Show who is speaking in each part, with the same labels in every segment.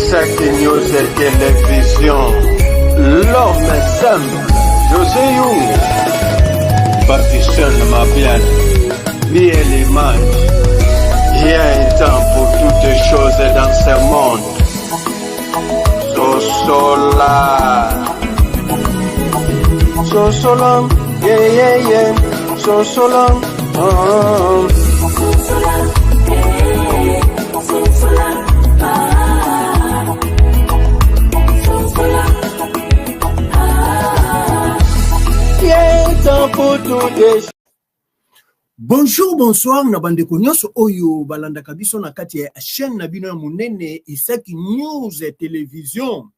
Speaker 1: Isaac News Télévision, l'homme simple, José Young, Patricia Mabian, Miel Image. Il y a un temps pour toutes choses dans ce monde. Sosola. Sosola, yeah, yeah, yeah. Sosola, oh.
Speaker 2: Sosola, eh, sosola, ah. Sosola, ah.
Speaker 1: Il y a un temps pour toutes choses.
Speaker 3: Bonjour, bonsoir na bandeko nyonso oyo balandaka biso na kati ya chaîne na bino ya monene Isaac News Television.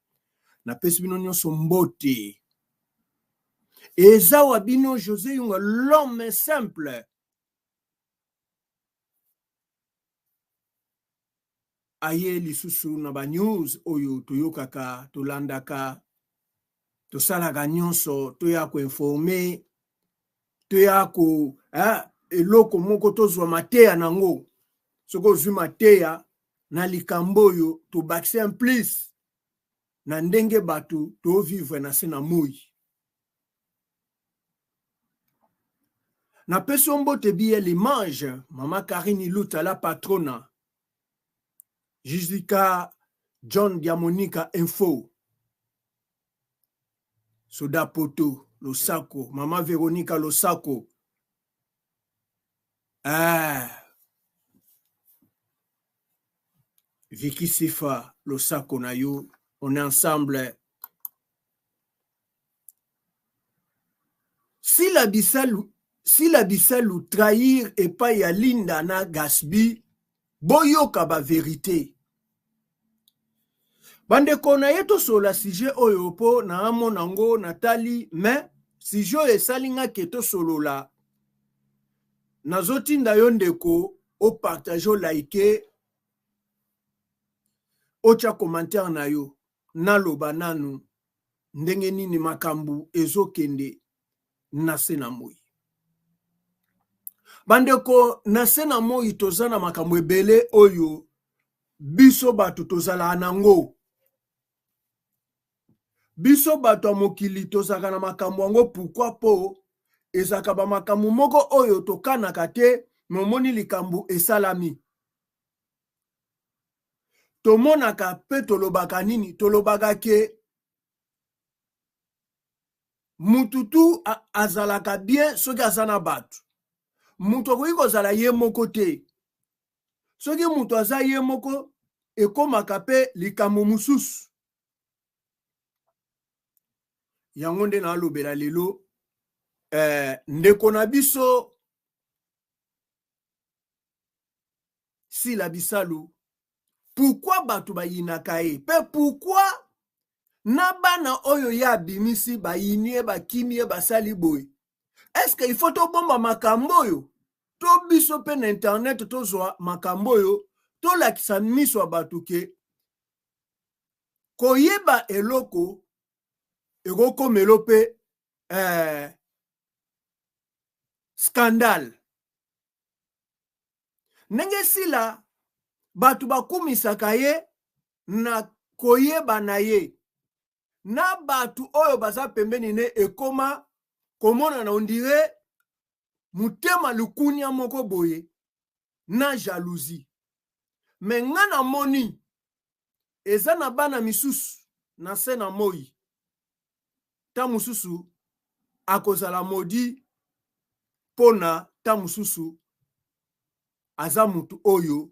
Speaker 3: Napesi bino nyonso mbote. Eza wa bino José Yunga, l'homme simple. Aye lisusu na ba news oyo toyokaka, tolandaka, tosalaka nyonso, toya koinforme, toya ko eh, eloko moko tozwa mateya nango. Soki ozwi mateya na likambo oyo, tobakisi un plus na ndenge bato tovivre na se na moi. Napesi yo mbote biye l'image, mama Karine Iluta la patrona, Jessica John Diamonica Info, Soda Poto Losako, mama Veronica Losako. Ah. Vicky Sifa Losako na yo, on est ensemble. Sila Bisalu, Sila Bisalu trahir epai ya Linda na Gasby, boyoka ba verite. Bandeko na ye tosolola sujet oyo po na amona ngo natali, mais sujet oyo esali nga ke tosolola. Nazotinda yo ndeko o partage, o like, otia commentaire na yo, naloba nanu ndenge nini makambo ezokende na se na moi. Bandeko, na se na moi toza na makambo ebele oyo biso bato tozalaka nango. Biso bato ya mokili tozalaka na makambo yango. Pourquoi? Po ezalaka ba makambo moko oyo tokanaka te, me omoni likambo esalami. Tomonaka pe tolobaka nini? Tolobaka ke mutu tu azalaka bien soki aza na bato. Mutu akoki kozala ye moko te. Soki mutu aza ye moko, ekomaka pe likambo mosusu. Yango nde nalobela lelo, ndeko na biso Sila Bisalu, pourquoi bato bayinaka ye? Pe pourquoi na bana oyo ye abimisi bayini ye, bakimi ye, basali boye? Est-ce que il faut tobomba makambo oyo? To biso pe na internet tozwa makambo oyo, tolakisa miso ya bato ke koyeba eloko ekokomelo pe scandale. Ndenge Sila bato bakumisaka ye na koyeba na ye, na bato oyo baza pembeni ne ekoma komonana ondire motema lukunia moko boye na jalousie. Me nga namoni eza na bana misusu na se na moi, ta mosusu akozala maudit pona ta mosusu aza mutu oyo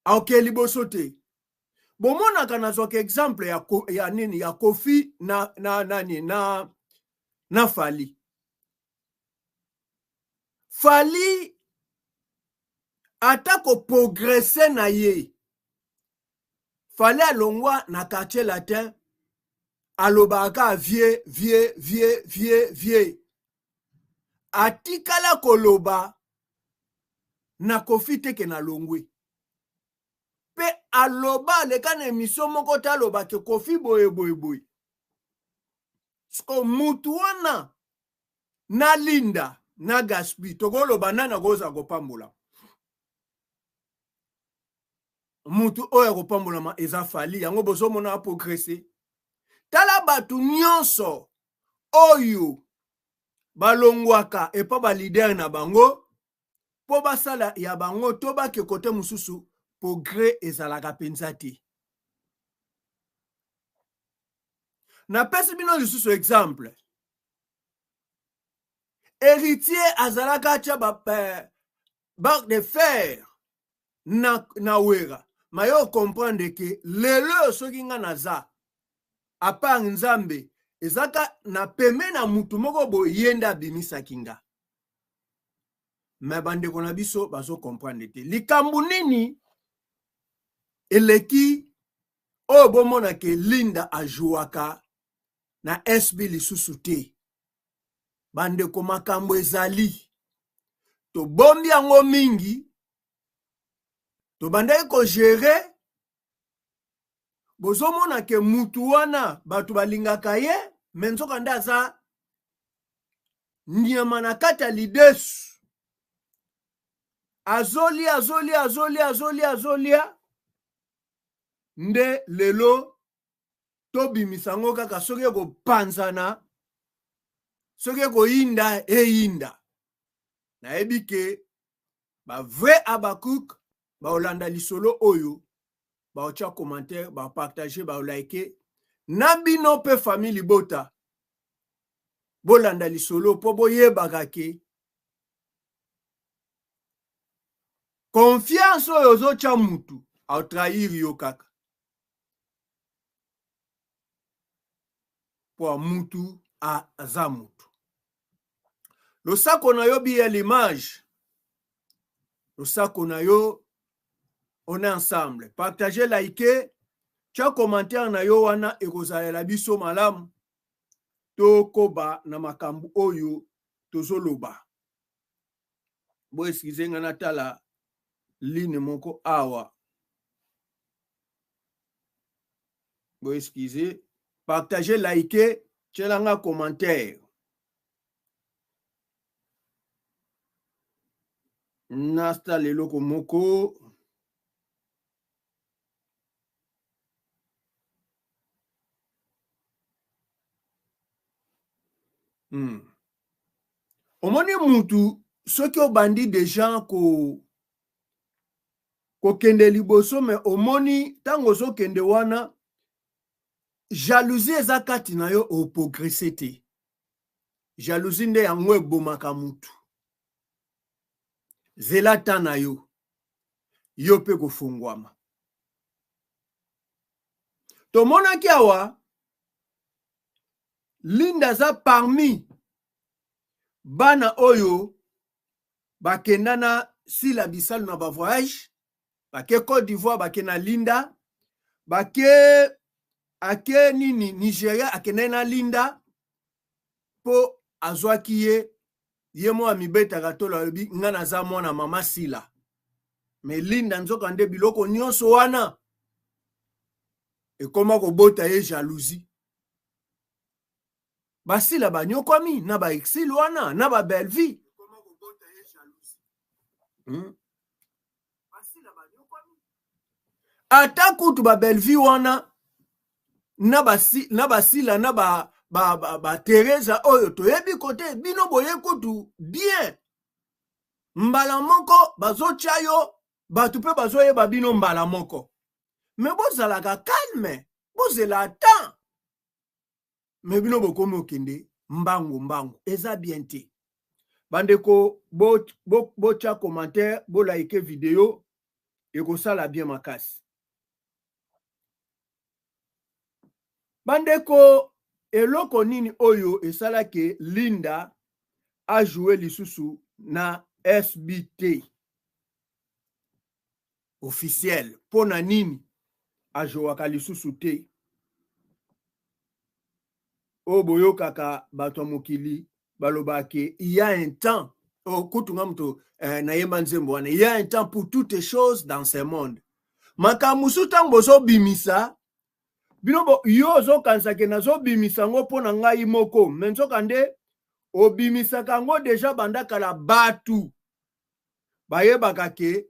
Speaker 3: aoke liboso te. Bomonaka nazwaka exemple ya, ya nini ya Kofi na, na, nani, na, na Fally. Fally ata ko progresser na ye, Fally alongwa na quartier latin, alobaka vie, vie, vie, vie, vie. Atikala koloba na Kofi te ke na longwe. Pe aloba aleka na émission moko te aloba ke Kofi boye boye boye. Siko mutu wana na Linda na Gaspi tokoloba nani akoza kopambola. Mutu oyo akopambolama eza Fally, yango bozomona aprogresse. Tala bato nyonso oyo balongwaka epa ba leader na bango mpo basala ya bango to bake kote mosusu, progrès ezalaka mpenza te. Napesi bino lisusu exemple. Héritier azalaka atya ba barre de fer na Wera. Ma yo comprendre ke lelo soki nga naza à part Nzambe ezaka na peme na mutu moko boye ye nde abimisaki nga. Mais bandeko na biso bazo comprendre te. Likambo nini eleki oyo bomona ke Linda ajouaka na SB lisusu te. Bandeko makambo ezali tobombi yango mingi, tobandaki kogere, bozomona ke mutu wana bato balingaka ye, me nzoka nde aza nyama na kati ya lidesu, azolia azolia azolia azolia azolia nde lelo tobimisa yango kaka soki ekopanzana, soki ekoyinda eyinda. Nayebi ke ba vrai Habacuc baolanda lisolo oyo, baotya commentaire, bapartage, baolike na bino mpe famille libota bolanda lisolo mpo boyebaka ke confiance oyo ozotya mutu aotrahir yo kaka mpo mutu aza mutu. Losako na yo biya l'image, losako na yo, on est ensemble. Partagez, likez, tia commentaire na yo wana ekozalela biso malamu tokoba na makambo oyo tozoloba. Bo excuse nga natala ligne moko awa. Bo excuse, partagez, likez, tielanga commentaire. Nastala eloko moko. Omoni mutu soki obandi deja kokende liboso, me omoni ntango ozokende wana jalousie eza kati na yo, oprogresse te. Jalousie nde yango ebomaka mutu. Zela ta na yo, yo mpe kofungwama. Tomonaki awa Linda aza parmi bana oyo bakenda na Sila Bisalu na ba voyage, bake Côte d'Ivoire, bake na Linda, bake ake nini Nigeria, akendaki na Linda mpo azwaki ye, ye mwa amibetaka tolo alobi nga naza mwana mama Sila. Me Linda nzoka nde biloko nyonso wana ekoma kobota ye jalousie. Basila banyokwami na ba exil wana na ba Bellevue. Ata kutu ba Bellevue wana na basila na ba ba Teresa oyo toyebi kote bino boye kutu bien mbala moko bazotya yo bato mpe bazoyeba bino mbala moko, me bozalaka calme, bozela ata me bino bokomi okende mbangu mbangu, eza bien te. Bandeko botya commentaire, bolike video, ekosala bien makasi. Bandeko, eloko nini oyo esalaki Linda ajoue lisusu na SBT officiel? Mpona nini ajouaka lisusu te? Oyo boyokaka bato ya mokili balobaka il y a un temps, oh, kutu nga moto nayemba nzembo wana, il y a un temps pour toutes les choses dans ce monde. Makambo mosusu ntango bozobimisa bino, yo ozokanisa ke nazobimisa yango mpo na ngai moko, me nzoka nde obimisaka yango deja banda kala, bato bayebaka ke.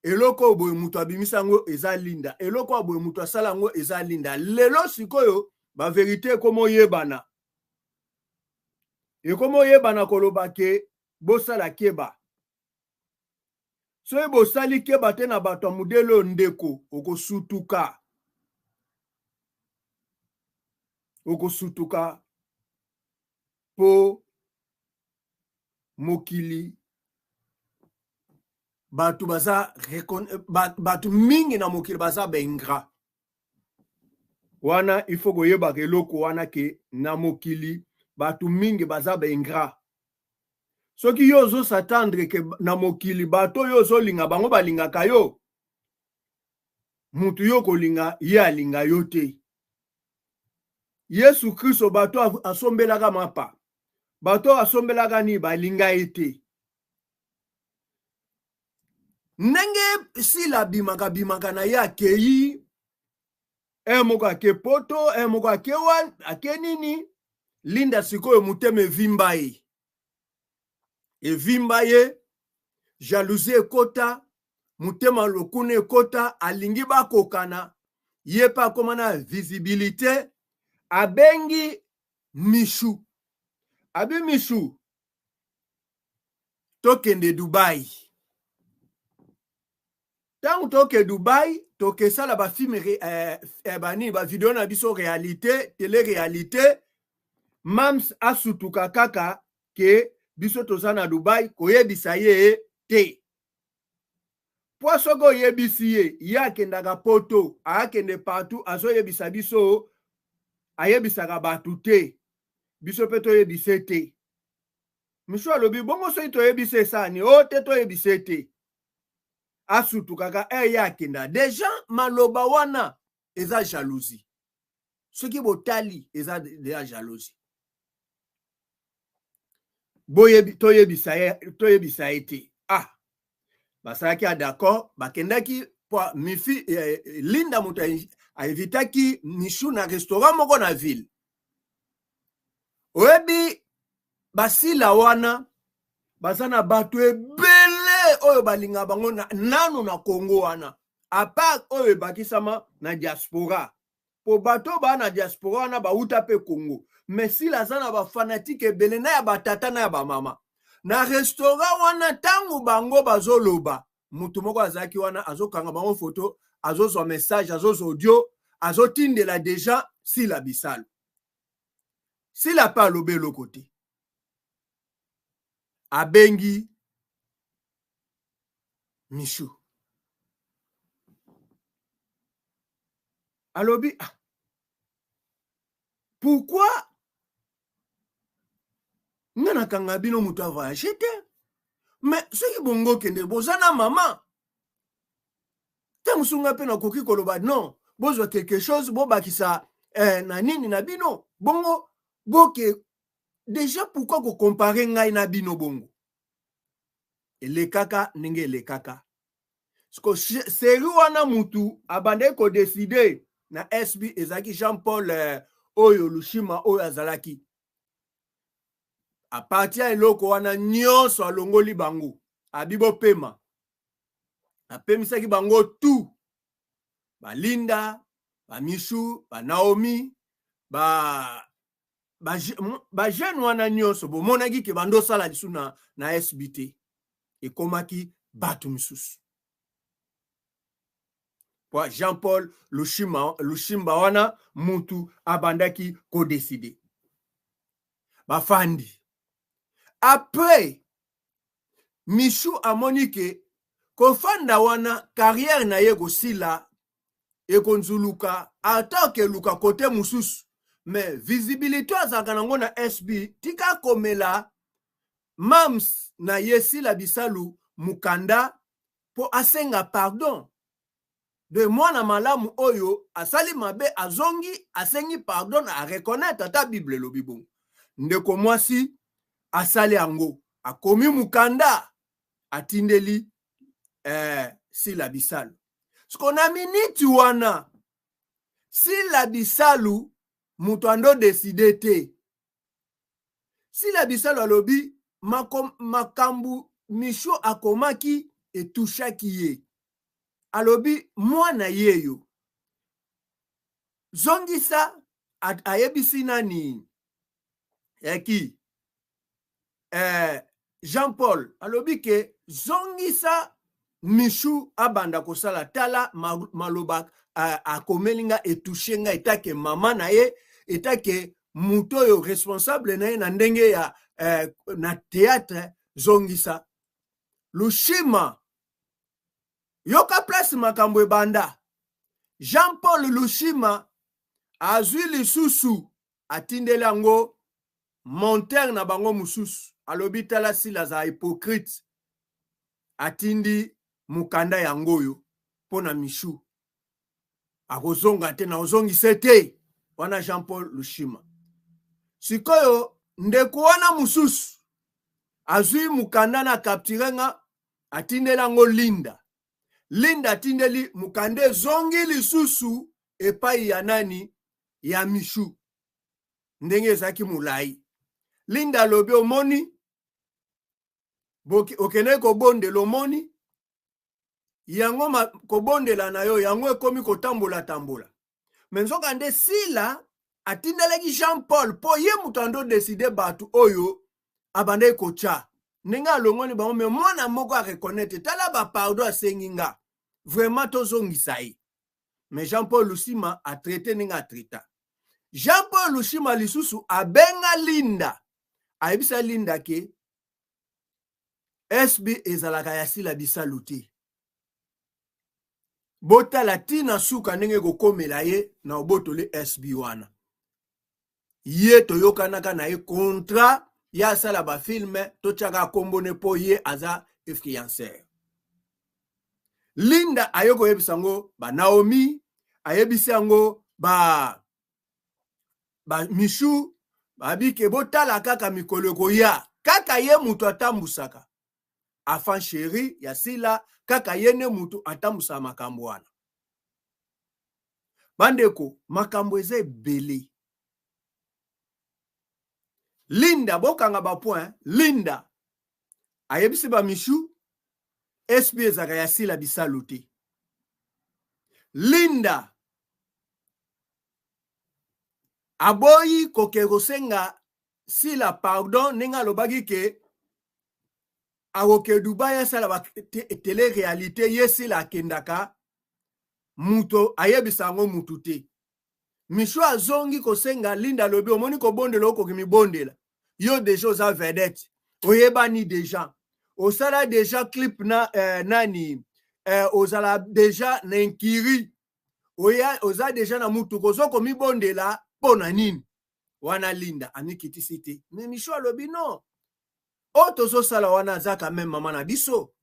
Speaker 3: Eloko oyo boye moto abimisa yango eza Linda, eloko oyo boye moto asala yango eza Linda. Lelo sikoyo baverite ekoma oyebana, ekoma oyebana koloba ke bosala keba. Soki bosali keba te na bato ya modele oyo, ndeko, okosutuka, okosutuka mpo mokili bato baza bato mingi na mokili baza baingrat wana. Il faut koyebaka eloko wana ke na mokili bato mingi baza baingrat. Soki yo ozos'attendre ke na mokili bato oyo ozolinga bango balingaka yo, mutu yo kolinga ye alinga yo te. Yesu Kristo, bato asombelaka mapa, bato asombelaka nini, balinga ye te. Ndenge Sila abimaka bimaka na ye, akei un moko, ake Poto, un moko ake wan, ake nini. Linda sikoyo motema evimba ye, evimba ye, jalousie ekota motema, lokuna ekota, alingi bakokana. Ye mpe akóma na visibilité. Abengi Mishu, abi: "Mishu, tokende Dubai. Ntango toke Dubai, tokesala bafilm, banini, bavideo na biso, réalité, télé réalité. Mams asutuka kaka ke biso toza na Dubai, koyebisa ye te, mpo soki oyebisi ye, ye akendaka Poto, akende partout, azoyebisa biso, ayebisaka bato te, biso mpe toyebisa te." Misu alobi bongo: "Soki toyebisa esani o te, toyebisa te, asutukaka e ye akenda déjà." Maloba wana eza jalousie. Soki botali, eza deja jalousie. Boyebi, toyebisa ye, toyebisa ye te. Ah, basalaki ya d'accord, bakendaki po mifi Linda moto ainvitaki Mishu na restaurant moko na ville. Oyebi, basila wana baza na bato ebele oyo balingaka bango nanu na Congo wana, à part oyo ebakisama na diaspora, po bato oyo baa na diaspora wana bauta mpe Congo. Mais Sila aza na bafanatiques ebele, na ya batata na ya bamama. Na restaurant wana, ntango bango bazoloba, motu moko azalaki wana, azokanga bango foto, azozwa message, azozwa audio, azotindela deja Sila Bisalo. Sila mpe alobi eloko te. Abengi Mishu, alobi: "Ah, pourquoi nga nakanga bino moto avoyage te? Mais soki bongo okende, boza na mama te mosusu, nga mpe nakoki koloba non, bozwa quelque chose, bobakisa na nini na bino bongo boke déjà. Pourquoi kocomparer ngai na bino bongo?" Elekaka ndenge elekaka. Série wana, mutu abandaki kodécider na SB ezalaki Jean Paul oyo Lushima, oyo azalaki à partir ya eloko wana nyonso. Alongoli bango, abi bopema. Apemisaki bango tout, balinda, bamishu, banaomi, bajeune ba wana nyonso. Bomonaki ke bandosala lisu na SB te, ekomaki bato misusu, po Jean Paul Lushima, Lushimba wana mutu abandaki kodécider. Bafandi. Après, Mishu amoni ke kofanda wana, carrière na ye kosila, ekonzuluka, ata okeluka kote mosusu, mais visibilité azalaka nango na SB. Tika komela mams na ye Sila Bisalu mukanda mpo asenga pardon de mwana malamu oyo asali mabe, azongi, asengi pardon, areconnaître. Ata Bible elobi bongo. Ndeko mwasi asali yango, akomi mukanda, atindeli Sila Bisalu. Siko na miniti wana, Sila Bisalu moto ando décider te. Sila Bisalu alobi makambo Misho akomaki etouchaki ye. Alobi mwana yeyo zongisa, ayebisi nani eki Jean Paul, alobi ke zongisa Michou abanda kosala. Tala maloba akomeli nga, etouche nga etake mama na ye, etake moto oyo responsable na ye na ndenge ya na théâtre. Zongisa Lushima. Yoka place makambo ebanda. Jean Paul Lushima azwi lisusu, atindeli yango monteur na bango mosusu, alobi tala, Sila aza hypocrite, atindi mokanda yango oyo mpo na Michou, akozonga te, na ozongisa te. Wana Jean Paul Lushima. Sikoyo ndeko wana mosusu azwi mokanda na capture nga, atindeli yango Linda. Linda atindeli mokanda, ezongi lisusu epai ya nani? Ya Michou. Ndenge ezalaki molai, Linda alobi: omoni, okendeki kobondela, omoni yango, kobondela na yo yango ekomi kotambola-tambola. Me nzoka nde Sila atindelaki Jean Paul mpo ye moto ando décider bato oyo abandaki kotya, ndenge alongoli bango. Me mwana moko areconnaître, tala bapardon asengi nga, vraiment tozongisa ye. Mais Jean Paul Lusima atraite ndenge atraita. Jean Paul Lushima lisusu abenga Linda, ayebisa Linda ke SB ezalaka ya Sila Bisalu te, botala ntina suka ndenge ekokomela ye na obotoli SB wana. Ye toyokanaka na ye contrat, ye asala bafilme, totiaka nkombo ne mpo ye aza influenceur. Linda aye koyebisa yango banaomi, ayebisi yango ba Michou, babike botala kaka mikolo ekoya, kaka ye moto atambusaka enfant chéri ya Sila, kaka ye nde moto atambusaka makambo wana. Bandeko, makambo eza ebele. Linda, bokanga bapoint. Linda ayebisi baMichou SB ezalaka ya Sila Bisalu te. Linda aboyi koke kosenga Sila pardon ndenge alobaki ke akoke Dubai asala ba télé réalité. Ye Sila akendaka, moto ayebisa yango mutu te. Michou azongi kosenga Linda, alobi: omoni, kobondela okoki mibondela, yo déjà oza vedette, oyebani déjà, osala déjà clip na nani, ozala déjà na inkiri, oya oza déjà na mutuka, oza komibondela mpo na nini? Wana Linda amikitisi te. Me Michou alobi non, oyo tozosala wana aza quand même mama na biso.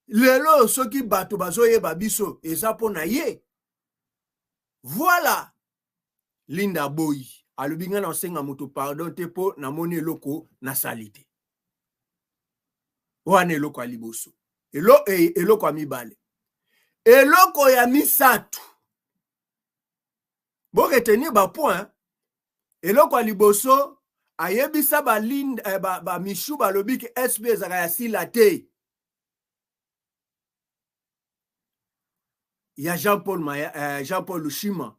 Speaker 3: Lelo soki bato bazoyeba biso, eza mpo na ye. Voilà, Linda aboyi, alobi ngai naosenga moto pardon te mpo namoni eloko nasali te. Wana eloko ya liboso. Eloko ya mibale, eloko ya misato, boretenir bapoint. Eloko ya liboso, ayebisa balinda, baMichou ba balobi ke SB ezalaka ya Sila te, ya Jean Paul Maya, Jean Paul Lushima.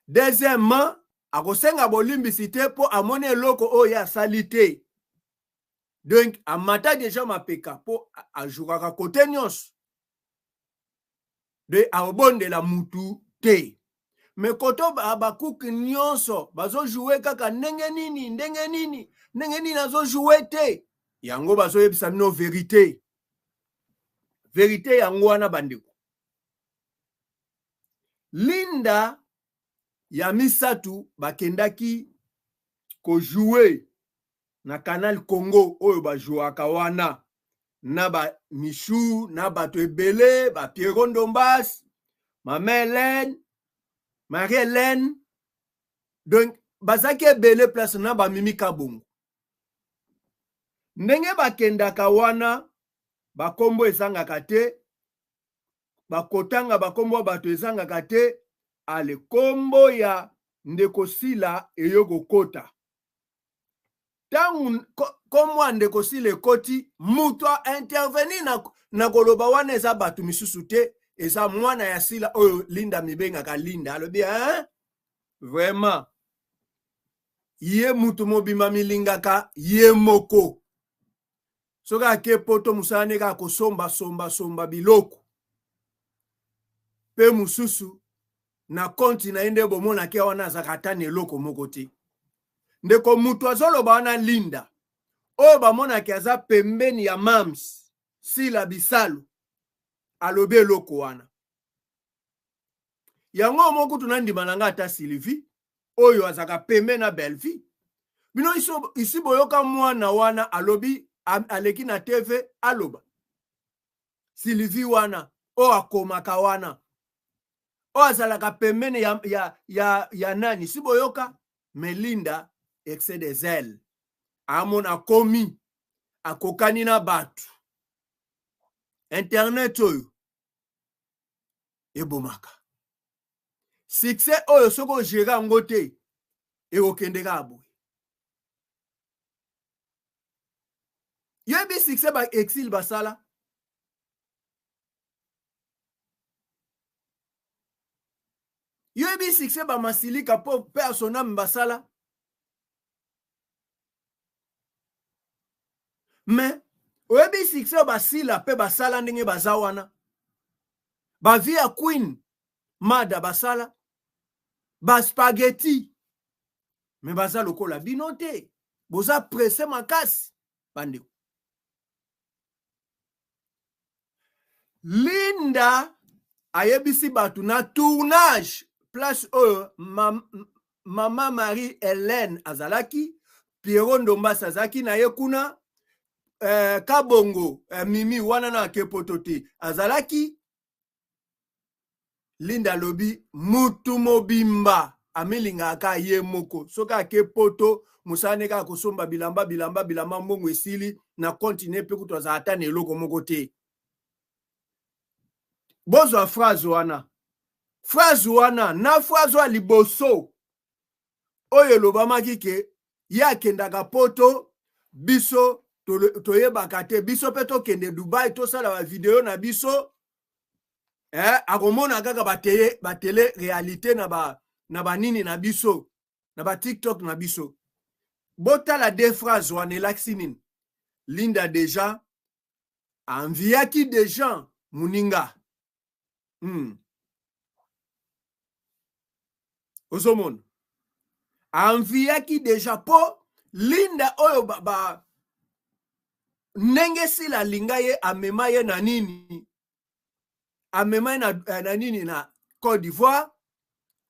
Speaker 3: Deuxièmement, akosenga bolimbisi te mpo amoni eloko oyo ye asali te. Donc amata déjà mapeka mpo ajukaka kote nyonso de akobondela mutu te. Me koto bakuki nyonso bazojoue kaka ndenge nini, ndenge nini, ndenge nini azojoue te. Yango bazoyebisa bino vérité, vérité yango wana bandeko. Linda ya misato, bakendaki kojoue na Canal Congo oyo bajouaka wana na baMichou na bato ebele, baPierrot Ndombas, mama Hélène, Marie Hélène, donc bazalaki ebele place na bamimi Kabongo. Ndenge bakendaka wana, bakombo ezangaka te, bakotanga bakombo ya bato ezangaka te. Ale, kombo ya ndeko Sila eyo kokota. Ntango komwa ndeko Sila ekoti, moto a intervenir na koloba wana eza bato misusu te, eza mwana ya Sila oyo Linda mibengaka Linda. Alobi, hein? Vraiment, ye mutu mobimba milingaka ye moko. Soki ake poto mosala ne kaka kosomba somba somba biloko. Pe mosusu na konti na ye nde bomonaki wana azalaka ata na eloko moko te. Ndeko mutu azoloba wana Linda oyo bamonaki aza pembeni ya Mams Sila Bisalu alobi eloko wana. Yango moko kutu nandima na nga ata Sylvie oyo azalaka pembe na Bellevue. Bino isi boyoka mwana wana alobi aleki na TV aloba. Sylvie wana oyo akomaka wana oyo azalaka pembeni ya nani si boyoka Melinda excès des ailes amona akomi akokani na bato internet oyo ebomaka succès oyo soki ogere yango te ekokende kaka boye yebi succès ba exil basala yoyebi succès ba masilika po pe à son âme basala mais oyebi succès oyo basila pe basala ndenge baza wana ba vie ya queen mada basala ba spaghetti mais baza lokola bino te boza presse makasi bandeko Linda ayebisi bato na tournage place oyo mama Marie Helène azalaki, Pierrot Ndombasi azalaki na ye kuna, Kabongo Mimi wana na ake poto te azalaki. Linda alobi mutu mobimba amilingaka kaka ye moko, soki ake poto mosala ne kaka kosomba bilamba bilamba bilamba, mbongo esili na compte ne pe kutu azala ata na eloko moko te. Bozwa phrase wana, phrase wana na phrase oyo ya liboso oyo elobamaki ke ye akendaka poto, biso toyebaka te, biso pe tokende Dubai tosala ba video na biso. Akomona kaka ba tele réalité na ba nini na biso, na ba TikTok na biso. Botala deux phrases wana elakisi nini? Linda déjà enviaki déjà muninga. Ozomona enviaki déjà po Linda oyo ba ndenge Sila alinga ye amema ye na nini? Amema ye na nini na Côte d'Ivoire,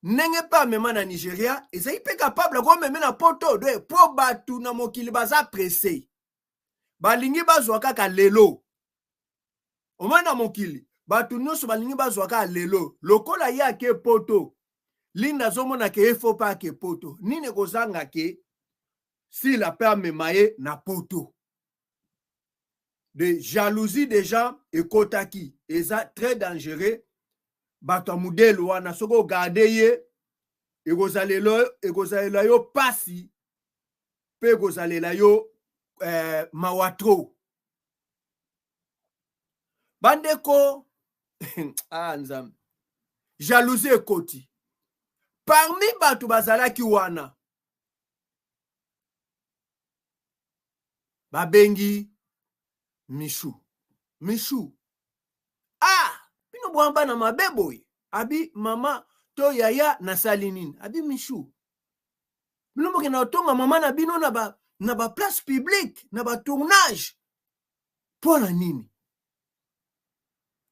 Speaker 3: ndenge pe amema na Nigeria, ezali pe capable komeme na poto de po batu na mokili baza pressé. Balingi bazwa kaka lelo. Omoni na mokili batu nyonso balingi bazwa kaka lelo. Lokola ye ake poto, Linda azomona ke ye faut pas ake poto. Nini ekozanga ke Sila pe amema ye na poto. De jalousie déjà ekotaki, eza très dangereux. Bato ya modèle wana soki ogarde ye ekozalela yo pasi pe ekozalela yo mawa trop. Bandeko nzambe, jalousie ekoti parmi bato bazalaki wana. Babengi Michou. Michou. Bino bwa bana mabe boye. Abi mama to yaya nasali nini? Abi Michou. Bino bokenda kotonga mama na bino na ba place publique, na ba tournage. Pona nini?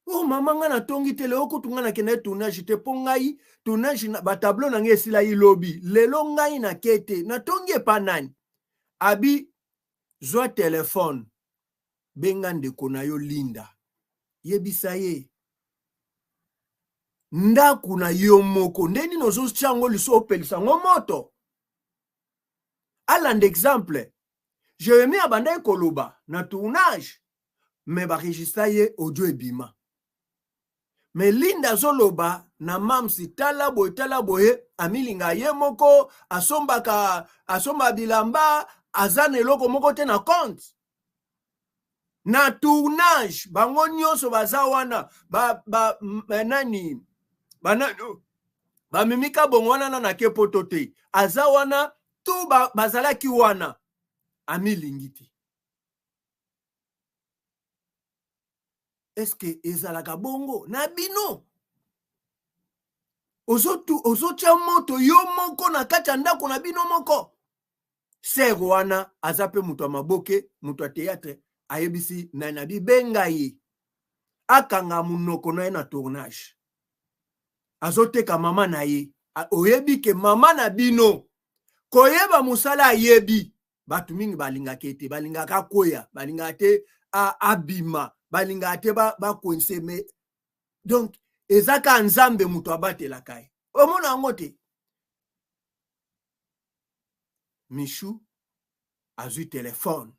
Speaker 3: Oh mama nga natongi te lelo kutu nga nakenda tournage te po ngai tournage na ba tableau na ngai esila lobi. Lelo ngai nake te. Natongi epa nani? Abi zwa téléphone benga ndeko na yo Linda. Yebisa ye ndako na yo moko nde nini ozotia yango liso opelisa yango moto. Alanda exemple Jérémie abandaki koloba na tournage mais ba registra ye audio ebima. Mais Linda azoloba na Mamsi tala boye tala boye amilinga ye moko asombaka asomba bilamba aza na eloko moko te na compte na tournage bango nyonso baza wana ba, ba, eh, nani banani bamemi kabongo wana na nake poto te aza wana tu bazalaki ba wana amilingi te eske ezalaka bongo na bino ozotya moto yo moko na kati ya ndako na bino moko ser wana aza mpe moto ya maboke moto ya théâtre ayebisi nani abi benga ye akanga monoko na ye na tournage azoteka mama na ye oyebi ke mama na bino koyeba mosala ayebi bato mingi balingaka ye te balingaka akweya balingaka te abima balingaka te bakoinse ba me donc eza kaka nzambe moto abatelaka ye omona yango te michou azwi telefone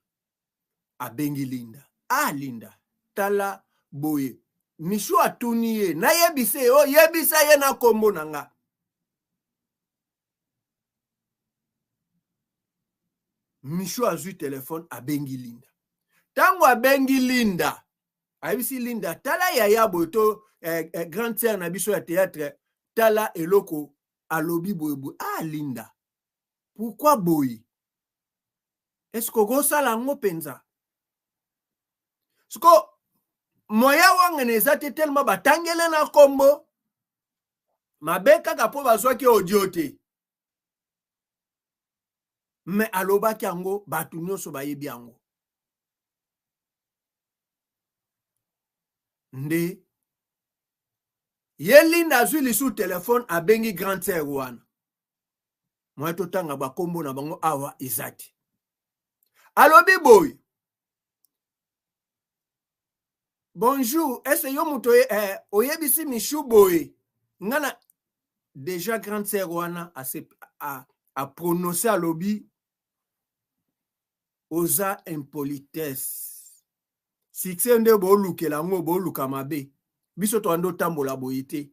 Speaker 3: abengi linda ah linda tala boye michou atuni ye nayebisa ye oyebisa oh, ye na nkombo na nga Michou azwi telefone abengi Linda. Ntango abengi Linda, ayebisi Linda, tala yaya boye to eh, eh, grande sœur na biso ya théâtre, tala eloko alobi boye boye. Ah Linda, pourquoi boye? Est-ce que okosala yango mpenza? Siko moya wangana eza te tellement batangele na kombo mabe kaka mpo bazwaki audio te. Me alobaki yango bato nyonso bayebi yango nde ye linda azwi lisusu telefone abengi grande sœur wana moya totanga bakombo na bango awa eza te alobi boye bonjour ese yo moto eh, oyebisi michou boye nga na déjà grande sœur wana aprononce alobi oza impolitesse succès nde bolukela yango boluka mabe biso toanda otambola boye te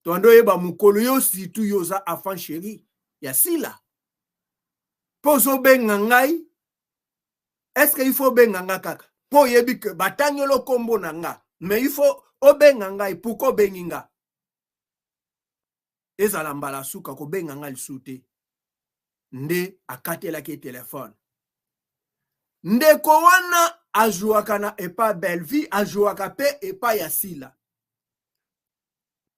Speaker 3: toanda oyeba mokolo yo surtout yo oza enfant chéri ya sila mpo ozobenga ngai est ce que il faut obenga nga kaka mpo oyebi ke batangeli nkombo na nga mais il faut obenga ngai pourkoi obengi nga ezala mbala suka kobenga nga lisusu te nde akatelaki ye telefone ndeko wana ajuaka na epa bellevue ajuaka mpe epai ya sila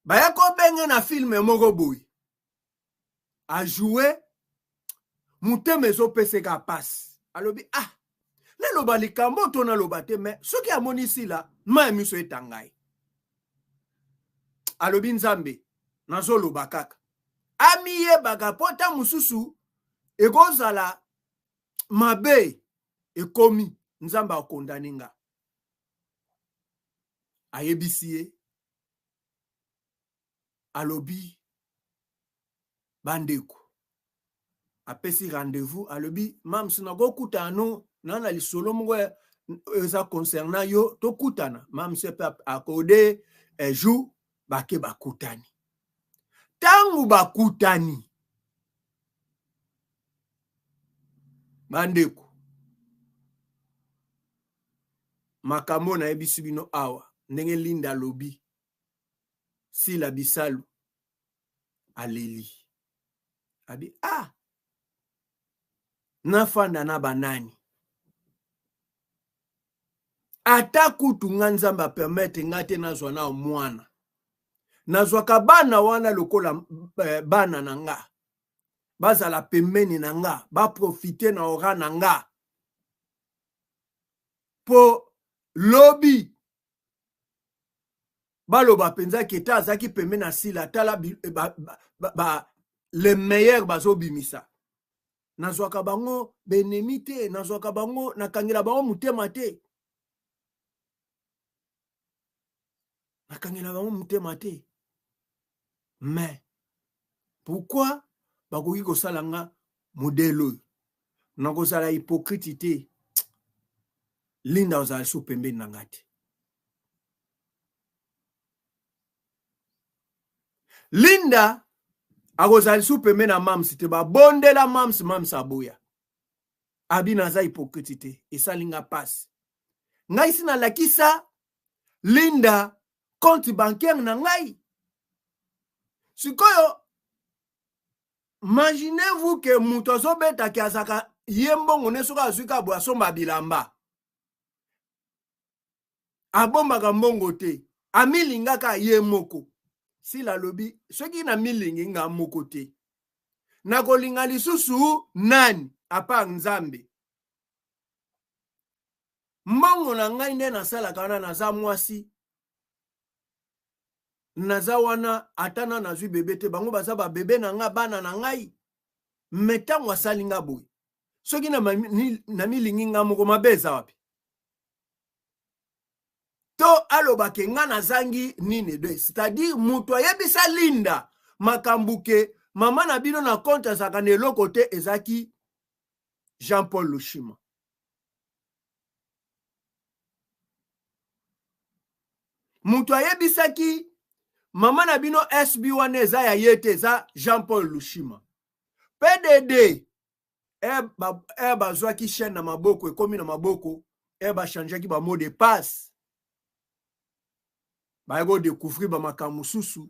Speaker 3: baya kobenge na filme moko boye ajoue motema ezopeseka pasi alobi ah naloba likambo to naloba te me soki amoni sila mai ya miso etanga ye alobi nzambe nazoloba kaka amiyebaka mpo ata mosusu ekozala mabe ekomi nzambe akondane nga ayebisi ye alobi bandeko apesi rendez-vous alobi mams nakokutana no na na lisolo moko eza concernant yo tokutana mams mpe akode eh, jour bake bakutani ntango bakutani bandeko makambo nayebisi bino awa ndenge linda alobi Sila Bisalu aleli abi ah nafanda na banani ata kutu nga nzambe apermettre nga te nazwa na mwana nazwaka bana wana lokola eh, bana na nga bazala pembeni na nga baprofite na ora na nga mpo lobi baloba mpenza ke ta azalaki pembe na sila tala eh, ba, ba, ba, ba, le meilleur bazobimisa nazwaka bango benemi te nazwaka bango nakangela bango motema te nakangela bango motema te mais pourquoi bakoki kosala nga modele oyo nakozala hypocrite te linda ozala lisusu pembeni na nga te linda akozala lisusu pembeni na mams te babondela mams mams aboya. Abi naza hypocrite te, esali nga pasi. Ngai si nalakisa Linda compte bancaire na ngai. Sikoyo imaginez-vous que moto azobeta ke azaka ye mbongo ne soki azwi kaka boye asomba bilamba. Abombaka mbongo te, amilingaka ye moko. Sila alobi soki namilingi nga moko te, nakolinga lisusu nani apart Nzambe? Mbongo na ngai nde nasalaka wana, naza mwasi, naza wana ata na nazwi bebe te, bango baza ba bebe na nga, bana na ngai. Me ntango asali nga boye, soki namilingi nga moko, mabe eza wapi? To aloba ke nga nazangi nini de, c'est-à-dire moto ayebisa Linda makambo ke mama na bino na compte azalaka na eloko te, ezalaki Jean-Paul Lushima. Moto ayebisaki mama na bino SB wana eza ya ye te, eza Jean-Paul Lushima. PDD bazwaki chaîne na maboko, ekomi na maboko, bachangeaki ba mot de passe, baye kodécouvrir ba makambo mosusu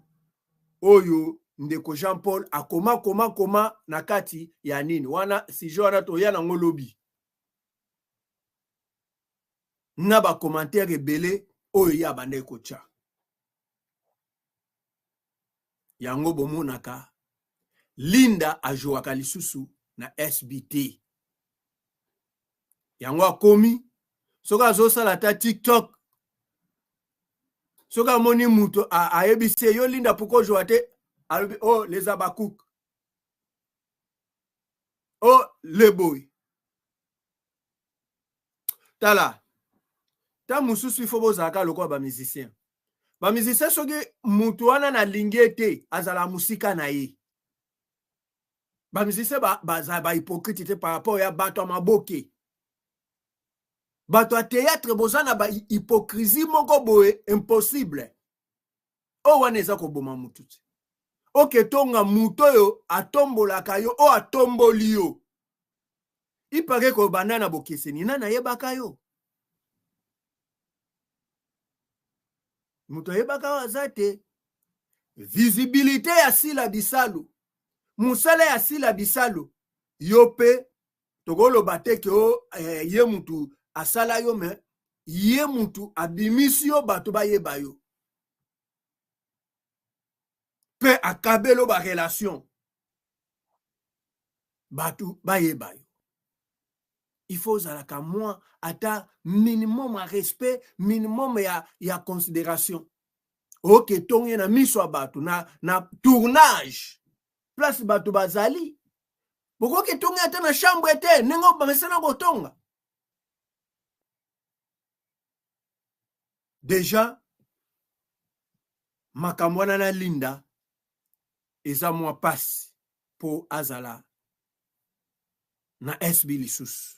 Speaker 3: oyo ndeko Jean-Paul akoma koma koma na kati ya nini wana. Sujet wana toya nango lobi na ba commentaire ebele oyo ye abandaki kotya. Yango bomonaka Linda ajouaka lisusu na SBT. Yango akomi soki azosala ata TikTok, soki amoni moto ayebisi ye yo Linda pourquoi ojoua te, alobi oh les abakouk, oh le boy. Tala, ta mosusu il faut bozalaka lokola ba musicien. Ba musicien soki moto wana nalingi ye te, azala mosika na ye. Ba musicien bazala ba hypocrite te par rapport ya bato ya maboke. Bato ya théâtre boza na ba hypocrisie moko boye impossible. Oyo wana eza koboma mutu te. Oke tonga mutu oyo atombolaka yo, oyo atomboli yo. Ipake kobanda na bokeseni, nani ayebaka yo? Moto ayebaka yo aza te. Visibilité ya Sila Bisalu, mosala ya Sila Bisalu, yo pe tokoloba te ke o ye mutu asala yo, me ye mutu abimisi yo bato bayeba yo pe akabelo ba relation bato bayeba yo. Il faut ozalaka mwa ata minimum ya respect, minimum ya considération. Oke tonge na miso ya bato na tournage place bato bazali, bokoki tonge ata na chambre te ndenge bamesana kotonga. Déjà makambo wana na Linda eza mwa pasi po azala na SB lisusu.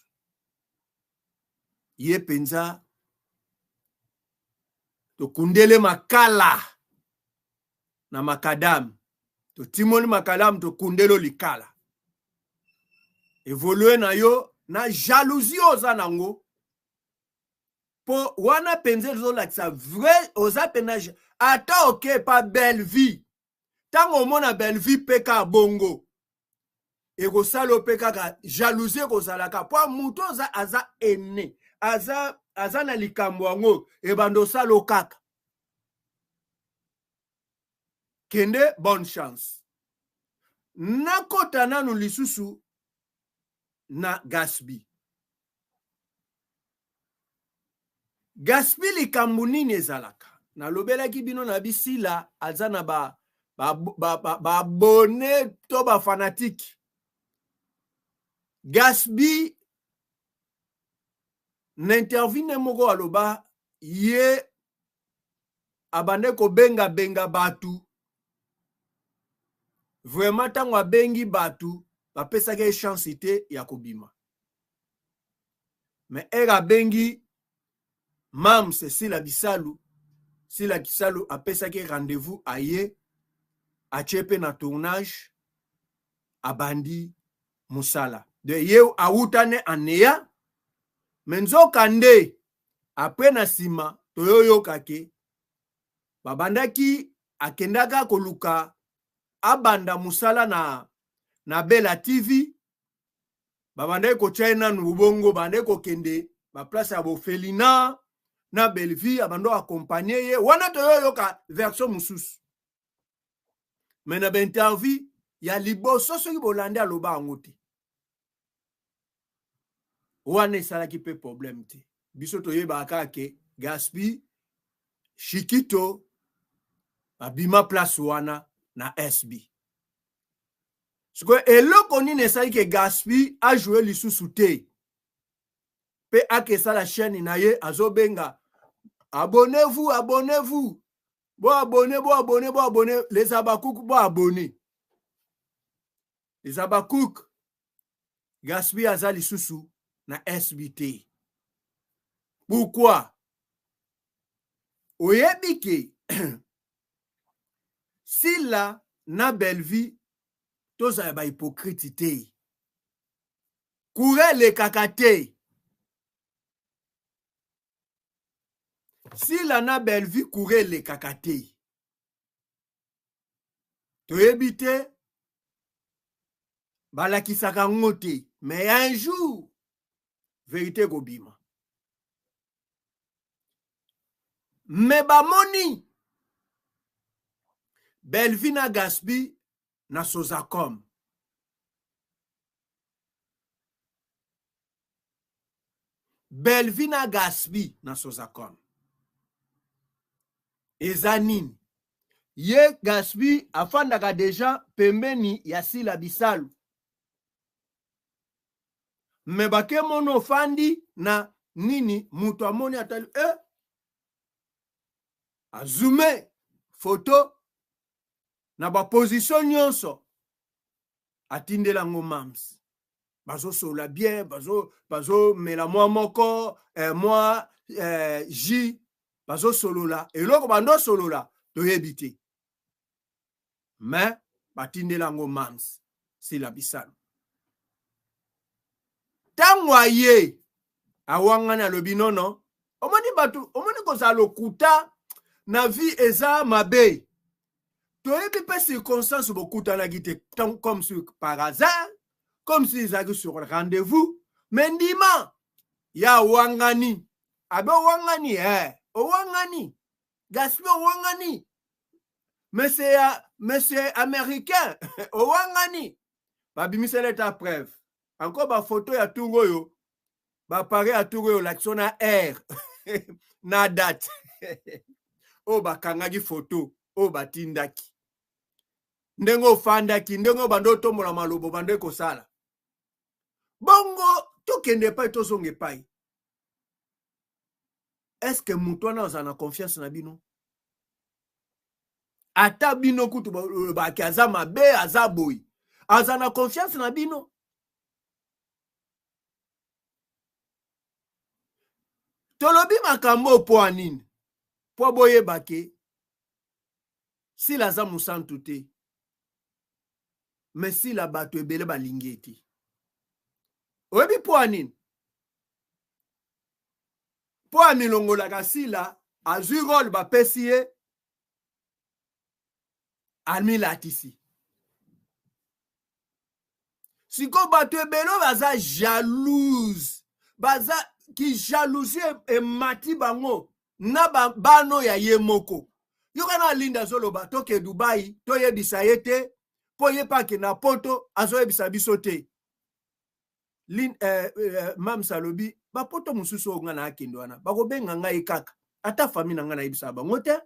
Speaker 3: Ye penza tokundele makala na makadam, totimoli makadam, tokundelo likala. Evolue na yo na jalousie oza nango, po wana penza ezolakisa vrai oza pena ata oke pa belle vie. Tango omona belle vie pe ka bongo ekosala yo pe kaka jalousie ekozalaka po moto oza aza aîné, aza na likambo yango ebanda osala yo kaka. Kende bonne chance. Nakota nanu lisusu na Gasby. Gasby likambo nini ezalaka? Nalobelaki bino na bisila aza na ba abonné to ba fanatique. Gasby na interview ne moko aloba ye abande kobenga benga batu. Vraiment tango abengi batu bapesaki ye chance te ya kobima. Mais ere abengi Mam Sila Bisalu, Sila Bisalu apesaki rendez-vous aye, atie pe na tournage, abandi musala. De ye awuta ne aneya me nzoka nde apres na nsima toyoyoka ke babandaki akendaka koluka abanda mosala na, na Bella TV babandaki kotya ye nanu bongo babandaki kokende baplace ya bofelina na Bellevue abando akompagne ye wana toyoyoka version mosusu me na bainterview ya liboso soki bolandi aloba yango te wana esalaki mpe problème te biso toyebaka kaka ke gaspi shikito babima place wana na sb sikoyo eloko nini esali ke gaspi ajoue lisusu te mpe akesala chaîne na ye azobenga abonnez-vous abonnez-vous bo abonne bo abonne bo abonne les abakouk bo abonne les abakouk gaspi aza lisusu na sb te pourquoi oyebi ke sila na bellevue tozala bahypocrite te courant elekaka te sila na bellevue courant elekaka te toyebi te balakisaka yango te mais un jour verite ekobima me bamoni Bellevue na Gaspi na Sozacom Bellevue na Gaspi na Sozacom eza nini ye Gaspi afandaka deja pembeni ya Sila Bisalu me bake mono ofandi na nini moto amoni atali e azume foto na baposition nyonso atindela yango mams bazosolola bien bazomela bazo mwa moko eh, mwa eh, jus bazosolola eloko bandosolola toyebi te mais batindela yango mams sila bisalu ntango aye awangani alobi nono omoni bato omoni kozala lokuta na vie eza mabe toyebi mpe circonstance bokutanaki te comme sur par hasard comme si ezalaki sur rendez-vous mais ndima ya awangani abe owangani eh, owangani gaspi owangani monsieur ya monsieur américain owangani babimisela eta preuve encore bafoto ya tour oyo baappareil ya tour oyo olakisi na aire na date oyo bakangaki foto oyo batindaki ndenge ofandaki ndenge obanda otombola maloba obanda ekosala bongo tokende epai tozonga epai est-ce moto wana azala na confiance na bino ata bino kutu bolobaki aza mabe aza boye aza na confiance na bino tolobi makambo mpo ya nini mpo boyeba ke sila aza mosantu te me sila bato ebele balingi ye te oyebi mpo ya nini mpo amilongolaka sila azwi role bapesi ye amilatisi sikoyo bato ebele oyo baza jalouse baza kijalousie emati bango na bano ya ye moko yoka na linda azoloba toke dubai toyebisa ye te mpo ye mpe akenda poto azoyebisa biso te Lin, eh, eh, mams alobi bapoto mosusu oyo ngai naakende wana bakobenga ngai kaka ata famille na ngai nayebisaka bango te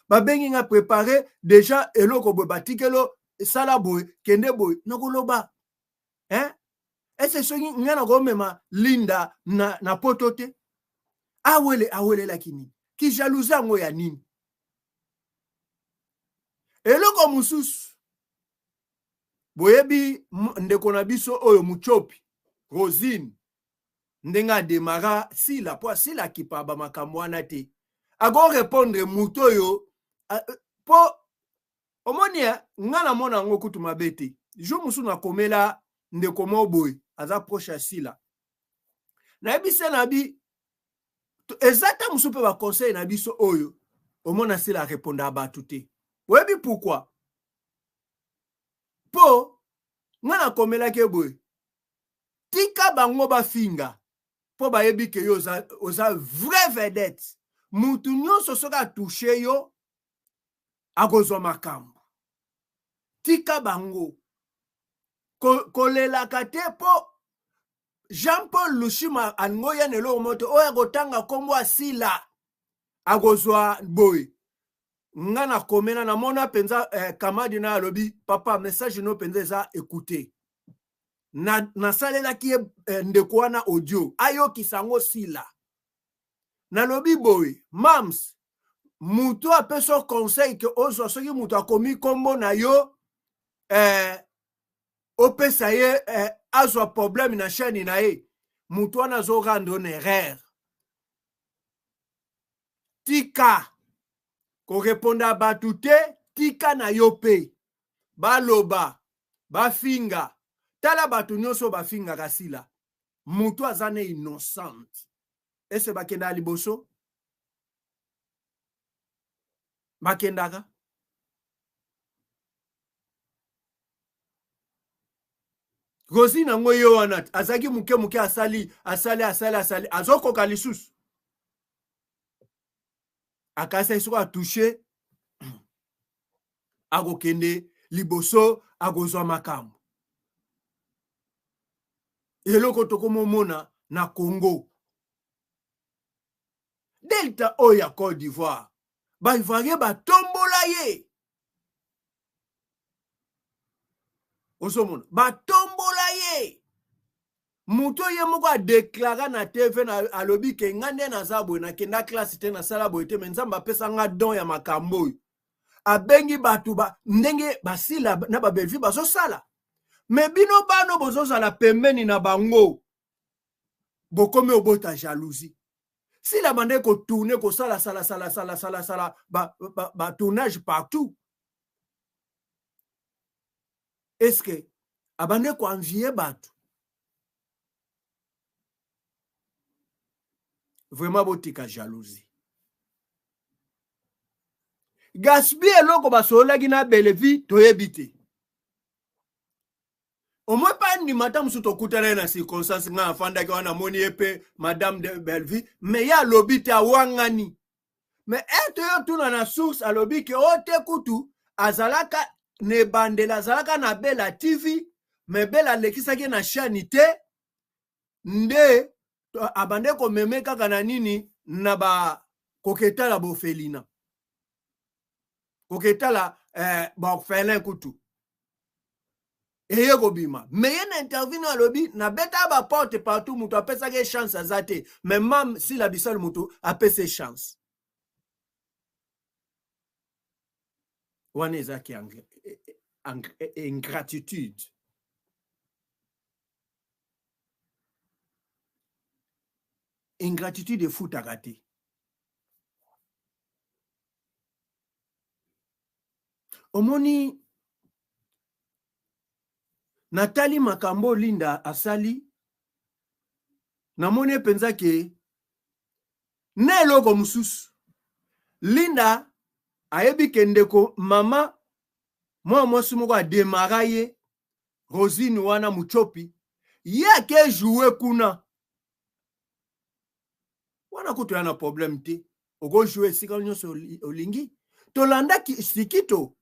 Speaker 3: babengi ngai prepare deja eloko boye batikelo sala boye kende boye nakoloba eh? ese soki ngai nakomema linda na, na poto te awele awelelaki nini kijalousie yango ya nini eloko mosusu boyebi ndeko na biso oyo muchopi rosine ndenge ademara sila mpo asila akipa bamakambo wana te akorepondre moto oyo mpo omoni eh, nga namona yango kutu mabe te jour mosusu nakomela ndeko moko boye aza proche ya Sila. Nayebisi ye na bi eza ta mosusu mpe baconseil na biso oyo omona Sila arepondaka bato te. Oyebi pourquoi? Mpo nga nakomelaki ye boye, tika bango bafinga mpo bayebi ke yo oza, oza vrai vedette. Mutu nyonso soki atouche yo akozwa makambo. Tika bango kolelaka te mpo Jean-Paul Lushima alingi oya na eloko moko te oyo akotanga nkombo asila akozwa boye. Nga nakomela namona mpenza eh, kamadi na alobi papa message no mpenza eza ekute. Nasalelaki ye eh, ndeko wana audio ayokisa yango sila. Nalobi boye mams, moto apesa conseil ke ozwa soki moto akomi nkombo na yo eh, opesa ye eh, azwa problème na chaîne na ye, moto wana azo rendre une erreur. Tika koreponda bato te, tika na yo mpe baloba bafinga. Tala bato nyonso bafingaka Sila, moto aza ne innocente. Ese bakendaka liboso? Bakendaka? Rosine yango ye wana azalaki moke moke, asali asali asali asali, azokoka lisusu, akasaki soki atouche akokende liboso, akozwa makambo. Eloko tokomomona na Congo, Delta oyo ya Côte d'Ivoire, ba Ivoirien batombola ye, ozomona batombola ye. Moto ye moko adeklara na TV na alobi ke nga nde naza boye, nakenda classe te, nasala boye te, me Nzambe apesa nga don ya makambo oyo. Abengi bato ba, ndenge basila na babelvi bazosala, me bino bano bozozala pembeni na bango, bokomi obota jalousie. Sila bande kotourne kosala sala sala sala sala sala ba, ba, ba tournage partout. Est-ce que abande koenvie bato? Vraiment botika jalousie. Gaspi eloko basololaki na Bellevue toyebi te. Omoi mpe andima ata mosusu tokutana ye na circonstance, ngai afandaki wana namoni ye mpe madame de Bellevue, me ye alobi te, awangani. Me ete yo tuna na source, alobi ke o te kutu azalaka na ebandeli, azalaka na Bella TV, me Bella alekisaki ye na chaîne te, nde abande komeme kaka na nini na ba koketala bofelina koketala eh, baorphelin kutu eye kobima. Me ye na interview no alobi nabeta ba porte partout, moto apesaki ye chance aza te, me mam Sila Bisalu moto apesa ye chance wana. Ezaki ingratitude. Ingratitude efutaka te. Omoni natali makambo Linda asali, namoni mpenza ke na eloko mosusu Linda ayebi ke ndeko mama mwana mwasi moko ademara ye Rosine wana Muchopi, ye ake joue kuna wana kutu ya na problème te, okojoue esika nyonso olingi. Tolandaki Sikito,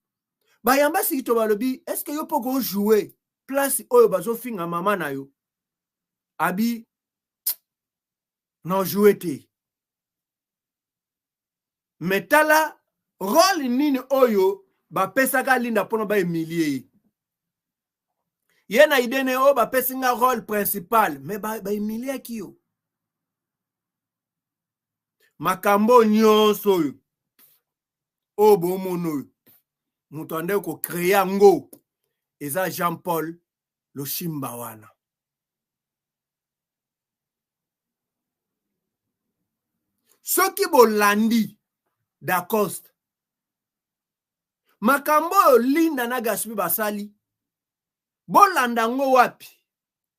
Speaker 3: bayamba Sikito balobi est-ce que yo mpo okojoue place oyo bazofinga mama na yo? Abi na joue te. Me tala role nini oyo bapesaka Linda mpona baemilie ye. Ye na idée ne oyo bapesi nga role principal, me baemiliaki yo. Makambo nyonso oyo oyo bomona oyo, moto ande kocreye yango eza Jean Paul Loshimba wana. Soki bolandi Dacoste, makambo oyo Linda na Gaspi basali, bolanda yango wapi?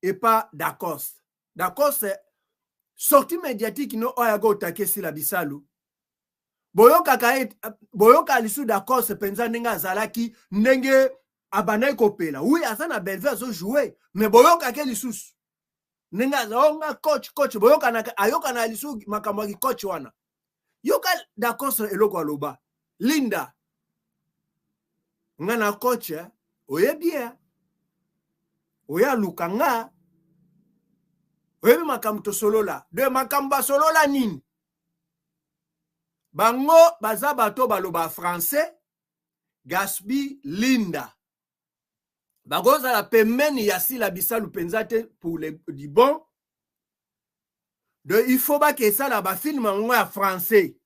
Speaker 3: epa Dacoste. Dacoste sortie médiatique no oyo ayaka otake Sila Bisalu. Boyokaka ye, boyoka lisusu Dacoste mpenza ndenge azalaki, ndenge abandaki kopela. Oui, aza na Bellevue azo jouer, mais boyokaka ye lisusu ndenge aza oh, nga coach coach, boyokanaka, ayokana lisusu makambo ya coach wana. Yoka Dacoste eloko aloba. Linda, nga na coach, eh, oyebi eh? Oya luka nga, oyebi makambo tosolola. De makambo basolola nini? Bango baza bato baloba français, Gasby Linda. Bakozala pembeni ya Sila Bisalu penza te pour le du bon. De il faut ba ke sala ba film yango ya français.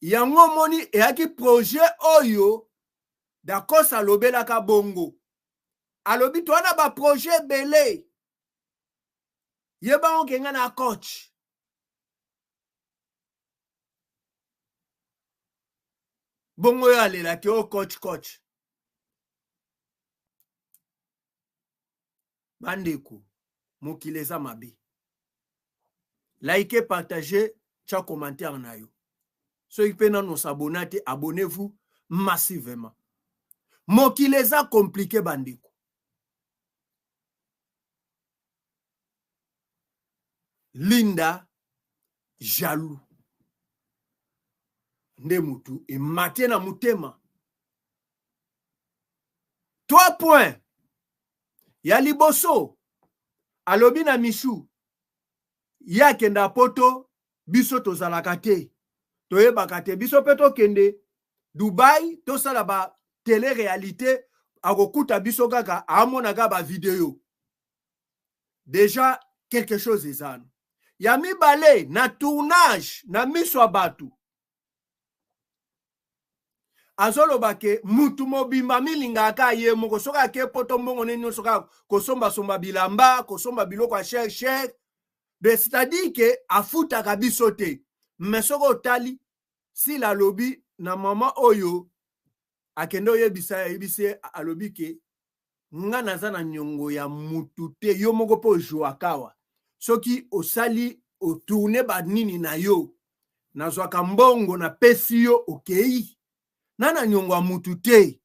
Speaker 3: Yango moni eyaki projet oyo Dacosta alobelaka bongo. Alobi to wana ba projet ebele. Yeba onke nga na coach. Bongo yo alelaki o coach coach. Bandeko, mokili eza mabe. Likez, partagez, tia commentaire na yo. Soki pe nanu s'abonner te, abonnez-vous massivement. Mokili eza compliqué bandeko. Linda jaloux nde mutu emate na motema. 3 points ya liboso alobi na Michou ye akenda poto, biso tozalaka te, toyebaka te, biso pe tokende Dubai tosala ba télé réalité, akokuta biso kaka amona kaka ba video. Déjà quelque chose ezana. Ya mibale na tournage na miso ya bato azoloba ke mutu mobimba amilingaka ye moko, soki ake poto mbongo nini nyonso kaka kosombasomba bilamba, kosomba biloko ya cher cher, de c'est-à-dire ke afutaka biso te. Mais soki otali Sila alobi na mama oyo akende oyebisa, ayebisi ye, alobi ke nga naza na niongo ya mutu te, yo moko pe ojouaka awa, soki osali otourne ba nini na yo, nazwaka mbongo napesi yo, okei na na niongo ya mutu te.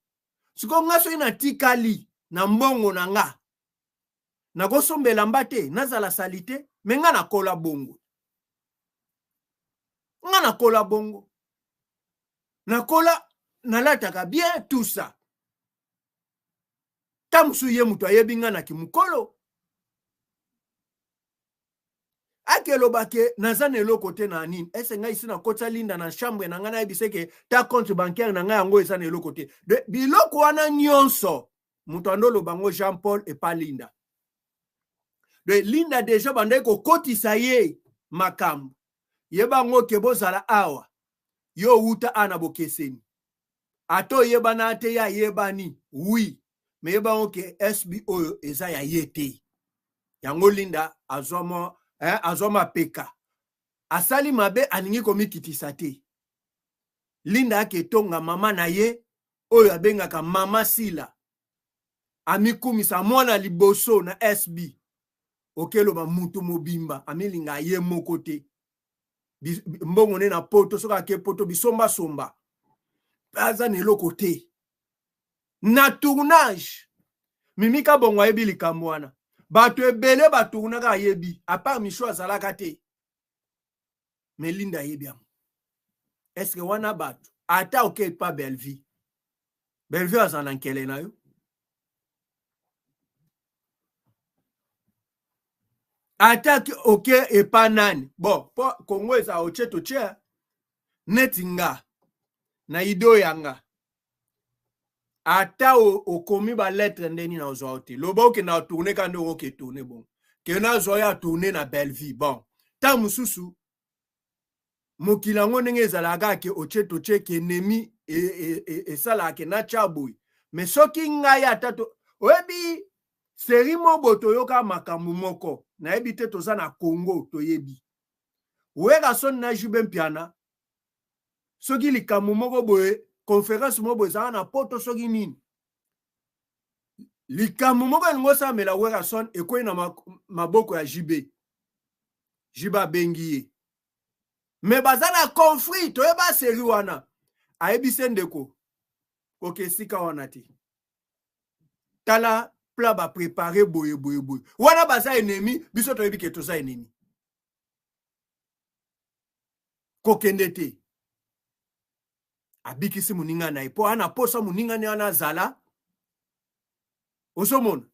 Speaker 3: Sikoyo nga soki natikali na mbongo na nga, nakosomba elamba te, nazala salite, me nga nakola bongo, nga nakola bongo, nakola nalataka bien tout ça. Ta mosusu ye moto ayebi nga na kimokolo, akeloba ke naza na eloko te na nini, ese ngai si nakotisa Linda na chambre na ngai, nayebise ke ta compte bancaire na ngai yango eza na eloko te. De biloko wana nyonso moto andoloba yango Jean Paul epa Linda. De Linda deja bandaki kokotisa ye makambo, yeba yango ke bozala awa, yo owuta awa na bokeseni, ata oyebana te, ye ayebani oui, mais yeba yango ke SB oyo eza ya ye te. Yango Linda azwa mwa, hein, azwa mapeka, asali mabe, alingi komikitisa te. Linda aketonga mama na ye oyo abengaka mama Sila, amikumisa mwana liboso na SB, okeloba mutu mobimba amilinga ye moko te. Mbongo ne na poto, soki ake poto bisomba somba, aza na eloko te. Na tournage Mimi Kabongo ayebi likambo wana, bato ebele batournaka ayebi, à part Michou azalaka te, mais Linda ayebi yango. Est-ce que wana bato ata oke pa Bellevue, Bellevue azala na nkele na yo? Ata oke epa nani? Bon, po Congo eza otie totie neti nga na ido yanga, ata okomi ba lettre ndeni na ozwa yo te, loba okenda tourner ka nde okoke tourner, bon ke nazwa yo tourner na Bellevue. Bon, ntango mosusu mokili yango ndenge ezalaka ke otie totie ke ennemi esalaka ke natya boye, mais soki ngai ata to oyebi seri mobo toyoka makambo moko nayebi te, toza na Congo toyebi Werrason na JB Mpiana, soki likambo moko boye, conférence moko boye ezalaka na poto soki nini, Likambo moko elingi osalamela Werrason ekwei na maboko ya JB. JB abengi ye. Mais baza na conflit, toyeba serie wana. Ayebisi ndeko, koke esika wana te. Tala plat ba préparer boye boye boye. Wana baza ennemi, biso toyebi ke toza ennemi. Kokende te. Abikisi moninga na ye mpo ana posa moninga ne wana azala. Ozomona?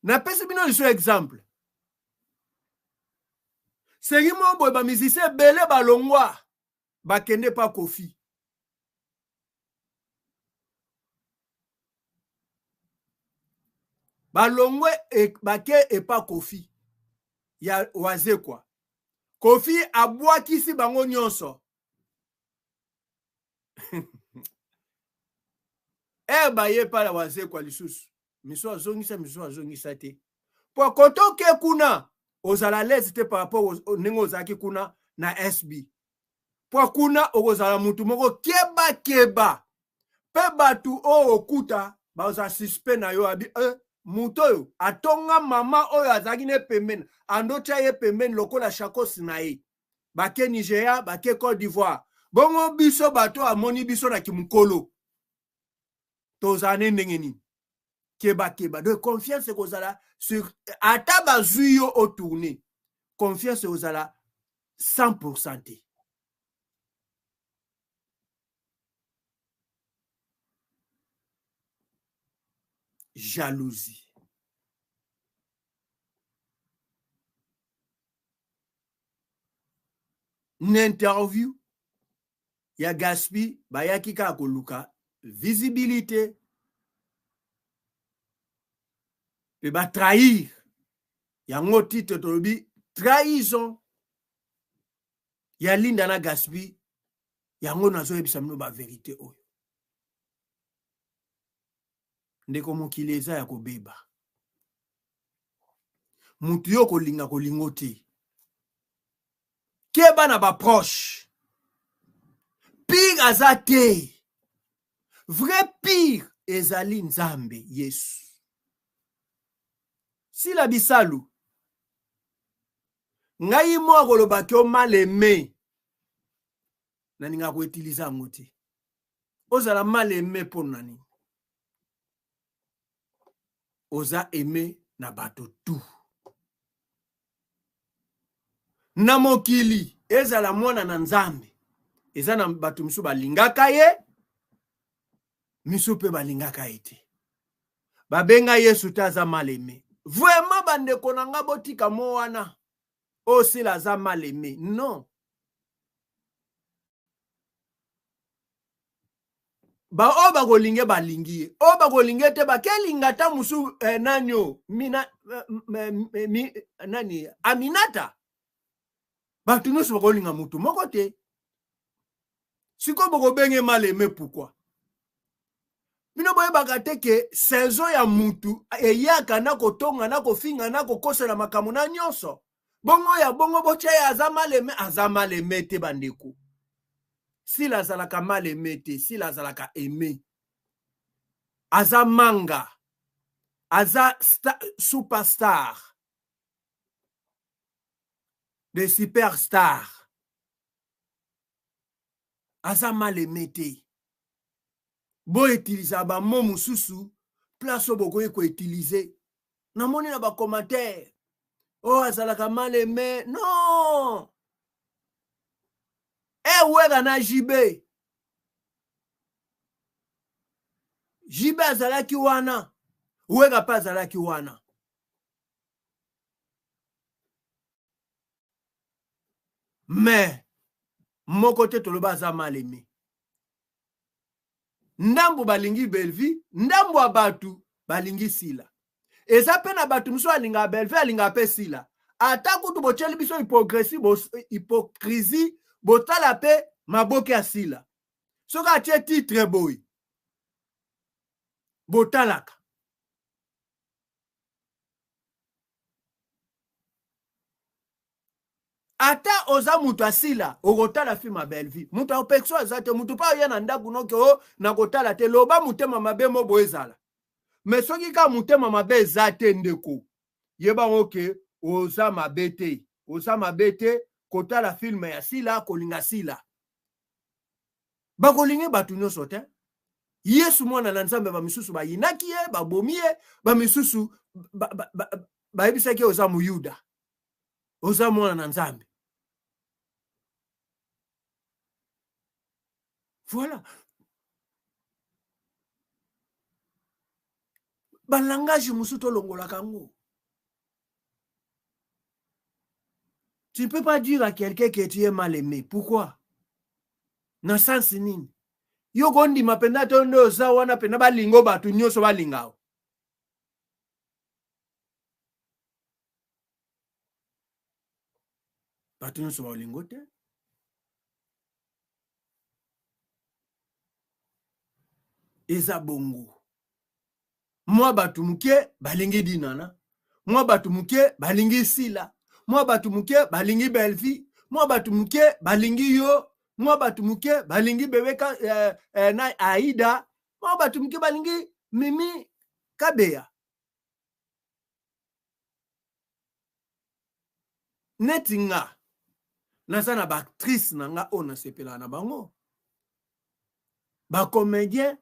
Speaker 3: Napesi bino liso exemple. Seri moko boye ba musicien ebele balongwa bakende pa Koffi. Balongwe e, bake epa Koffi ya Wazekwa. Koffi abwakisi bango nyonso. Eh baye epai ya Wazekwa lisusu. Miso azongisa, miso azongisa te. Po kote oke kuna ozala l'aise te par rapport ndenge ozalaki kuna na SB. Po kuna okozala mutu moko keba keba. Pe batu oyo okuta baza suspect na yo abi eh, moto oyo atonga mama oyo azalaki ne pembeni andotya ye pembeni lokola shakos na ye bake Nigeria bake Cote d'Ivoire bongo biso bato amoni biso na kimokolo tozala ne ndenge nini keba keba donc confiance ekozala sur ata bazwi yo otourne confiance ekozala 100% te. Jalousie. Na interview ya Gaspi bayaki kaka koluka visibilité mpe batrahir yango titre tolobi trahison ya Linda na Gaspi yango nazoyebisa bino ba verite oyo ndeko mokili eza ya kobeba mutu yo kolinga kolingo te keba na ba proche pire aza te vrai pire ezali nzambe yesu sila bisalu ngai mo akoloba ke mal aime nalingaka koutilize yango te ozala mal aime mpo na nini oza aime na bato tout na mokili ezala mwana na nzambe eza na bato mosusu balingaka ye misusu mpe balingaka ye te babenga yesu te aza mal aime vraiment bandeko na nga botika mo wana oyo sila aza mal aime non baoyo bakolinge balingi ye oyo bakolinge te bakelinga ata mosusu eh, nani oyo mina eh, eh, mi, nani aminata bato nyonso bakolinga motu moko te sikoyo bokobenge mal aime pourquoi bino boyebaka te ke saison ya mutu eyaka na kotonga na kofinga na kokosela makambo na nyonso bongo ya bongo botya ye aza mal aime aza mal aime te bandeko sila azalaka mal aime te sila azalaka aime aza manga aza superstar de superstar aza mal aime te bo utiliser ba mots mosusu place oyo bokoki ko utiliser namoni na ba commentaire oyo oh, azalaka mal aime non ewera eh, na JB JB azalaki wana wera mpe azalaki wana mais moko te toloba aza mal aime ndambo balingi Bellevue ndambo ya bato balingi Sila eza mpe na bato mosusu alingaka Bellevue alingaka mpe Sila ata kutu botyeli biso hypocrisie botala mpe maboke ya Sila soki atie titre boye botalaka Ata oza mutu asila okotala film ya Bellevue. Mutu akopekisa aza te, mutu pa oya na ndako noke o oh, nakotala te, loba motema mabe mo boye ezala. Mais soki kaka motema mabe eza te ndeko, yeba ngo ke oza mabe te. Oza mabe te kotala film ya Sila, kolinga Sila. Bakolinge bato nyonso te. Yesu mwana na Nzambe bamisusu bayinaki ye, babomi ye, bamisusu bayebisaki ye oza Moyuda. Oza mwana na Nzambe. Voilà. Ba langage mosusu tolongolaka yango. Tu ne peux pas dire à quelqu'un que tu es mal aimé. Pourquoi? Na sens nini? Yo kondima mpenza to nde oza wana mpenza balingo bato nyonso balinga yo. Bato nyonso balingo te. Eza bongo. Mwa bato moke balingi Dinana, mwa bato moke balingi Sila, mwa bato moke balingi Bellevue, mwa bato moke balingi yo, mwa bato moke balingi bebe ka, eh, eh, na Aida, mwa bato moke balingi Mimi Kabeya. Neti nga naza na ba actrice na nga oyo nasepelaka na bango, ba comédien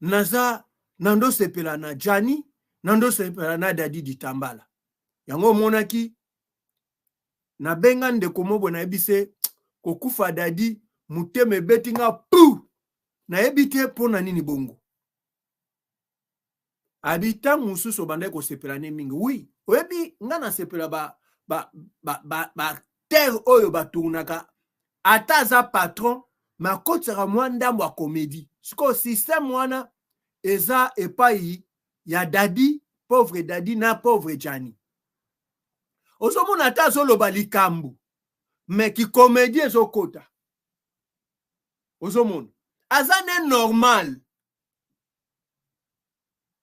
Speaker 3: naza na ndosepela na Gianni, na ndosepela na Dadi Ditambala. Yango omonaki nabenga ndeko moko nayebi se kokufa Dadi, motema ebeti nga pu, nayebi te mpo na nini bongo. Abi ntango mosusu obandaki kosepela ne mingi. Oui, oyebi nga nasepela ba ba ba ba, ba acteur oyo batournaka ata aza patron me akotisaka mwa ndambo ya comédie. Sikoyo système wana eza epai ya Dadi, pauvre Dadi na pauvre Gianni. Ozomona ata azoloba likambo me kicomédie ezokota. Ozomona aza ne normal.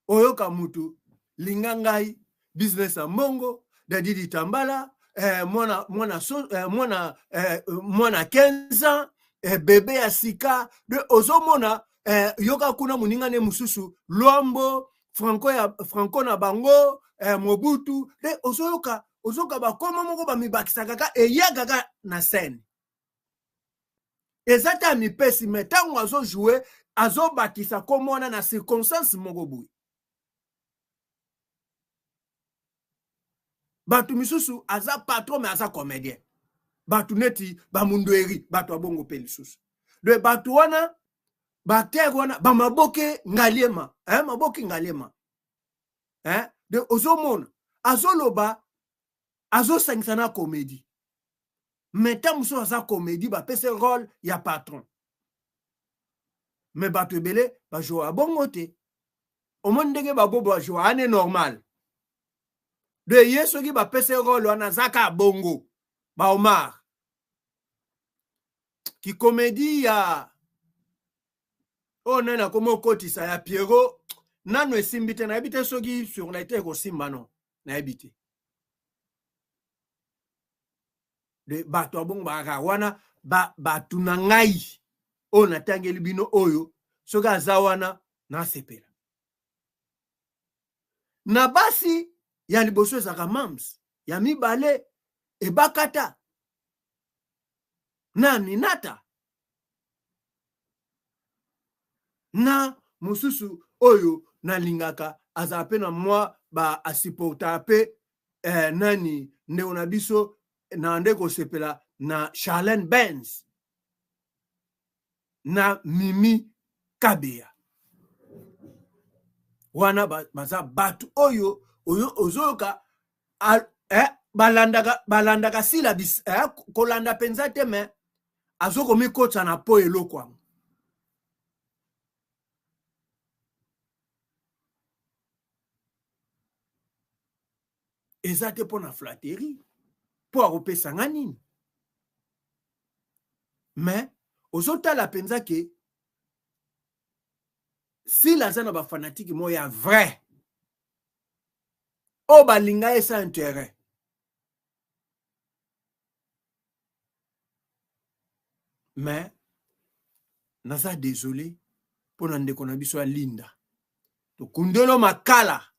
Speaker 3: Oyoka mutu linga ngai business ya mbongo Dadi Ditambala eh, mwana, mwana, so, eh, mwana, eh, mwana 15 ans eh, bebe ya sika de ozomona eh, yoka kuna moninga ne mosusu Luambo Franco, ya, Franco na bango eh, Mobutu de ozoyoka ozoyoka bakoma moko bamibakisaka kaka eyaka kaka na scène eza te amipesi me ntango azojoue azobakisa kombo wana na circonstance moko boye. Bato misusu aza patron me aza comédien, bato neti bamundueri, bato ya bongo mpe lisusu de bato wana baacteur wana bamaboke ngaliema eh, maboke ngaliema eh, de ozomona azoloba azosangisa na comédie mais ntango mosusu aza comédie bapesi rôle ya patron mais bato ebele bajoua bongo te. Omoni ndenge babobo bajoua ane normal de ye soki bapesi rôle wana aza kaka bongo. Ba Omar ki comédie ya oyo nani akomi okotisa ya Pierrot nano esimbi te, nayebi te soki sur la te ekosimba no, nayebi te. De bato ya bongo bakaka wana bato na ngai oyo natangeli bino oyo soki aza wana nasepela. Na basi ya liboso ezalaka mams, ya mibale ebakata na Aminata na mosusu oyo nalingaka azala pe na mwa ba asupporta pe nani ndeko na biso na nde kosepela na Charlène Benz na Mimi Kabeya. Wana baza bato oyo oyo ozoyoka balandaka, balandaka sila bis, kolanda mpenza te me azokomikotisa na po eloko yango. Eza te mpo na flatterie, mpo akopesa nga nini. Mais ozotala mpenza ke Sila aza na ba fanatike moko ya vrai oyo balinga ye sans intérêt. Mais naza désolé mpo na ndeko na biso ya Linda. Tokundelo makala.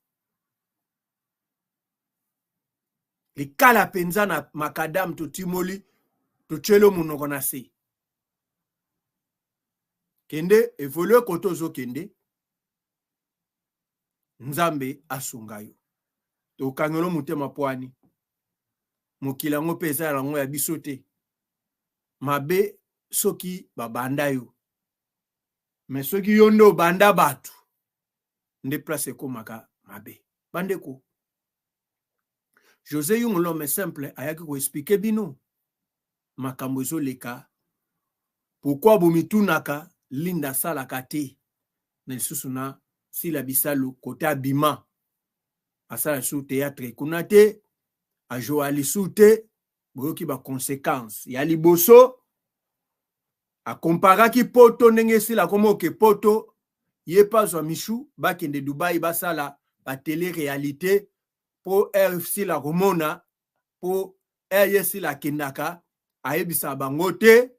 Speaker 3: Likala mpenza na makadam totimoli totyeli monoko na se. Kende evolue kote ozokende. Nzambe asunga yo. Tokangelo motema pwani. Mokili yango mpe eza yango ya biso te. Mabe soki babanda yo. Mais soki yo nde obanda bato nde place ekomaka mabe. Bandeko, José Yung l'homme simple ayaki ko expliquer bino makambo ezoleka. Pourquoi bomitunaka Linda asalaka te na lisusu na Sila Bisalu kote abima asala lisusu théâtre kuna te ajoa lisusu te. Boyoki ba conséquences ya liboso akomparaki poto ndenge esila akoma oke poto ye mpe azwa Michou bakende Dubai basala ba télé réalité po Sila komona po ye Sila akendaka ayebisa bango te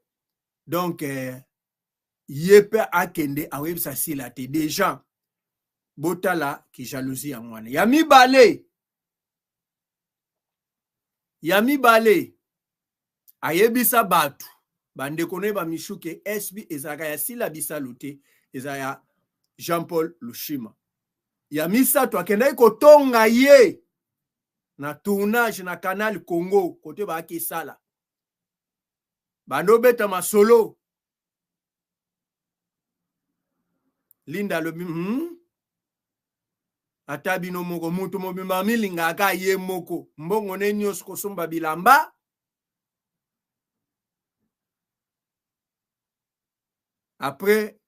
Speaker 3: donc ye mpe akende akoyebisa Sila te déjà botala ki jalousie yango wana ya mibale ayebisa bato bandeko na ye ba Michou ke SB ezalaka ya Sila Bisalu te, eza ya Jean-Paul Lushima. Ya misato akendaki kotonga ye na tournage na Canal Congo kote baaki esala bando beta masolo. Linda alobi ata bino moko mutu mobimba amilingaka ye moko mbongo ne nyonso kosomba bilamba après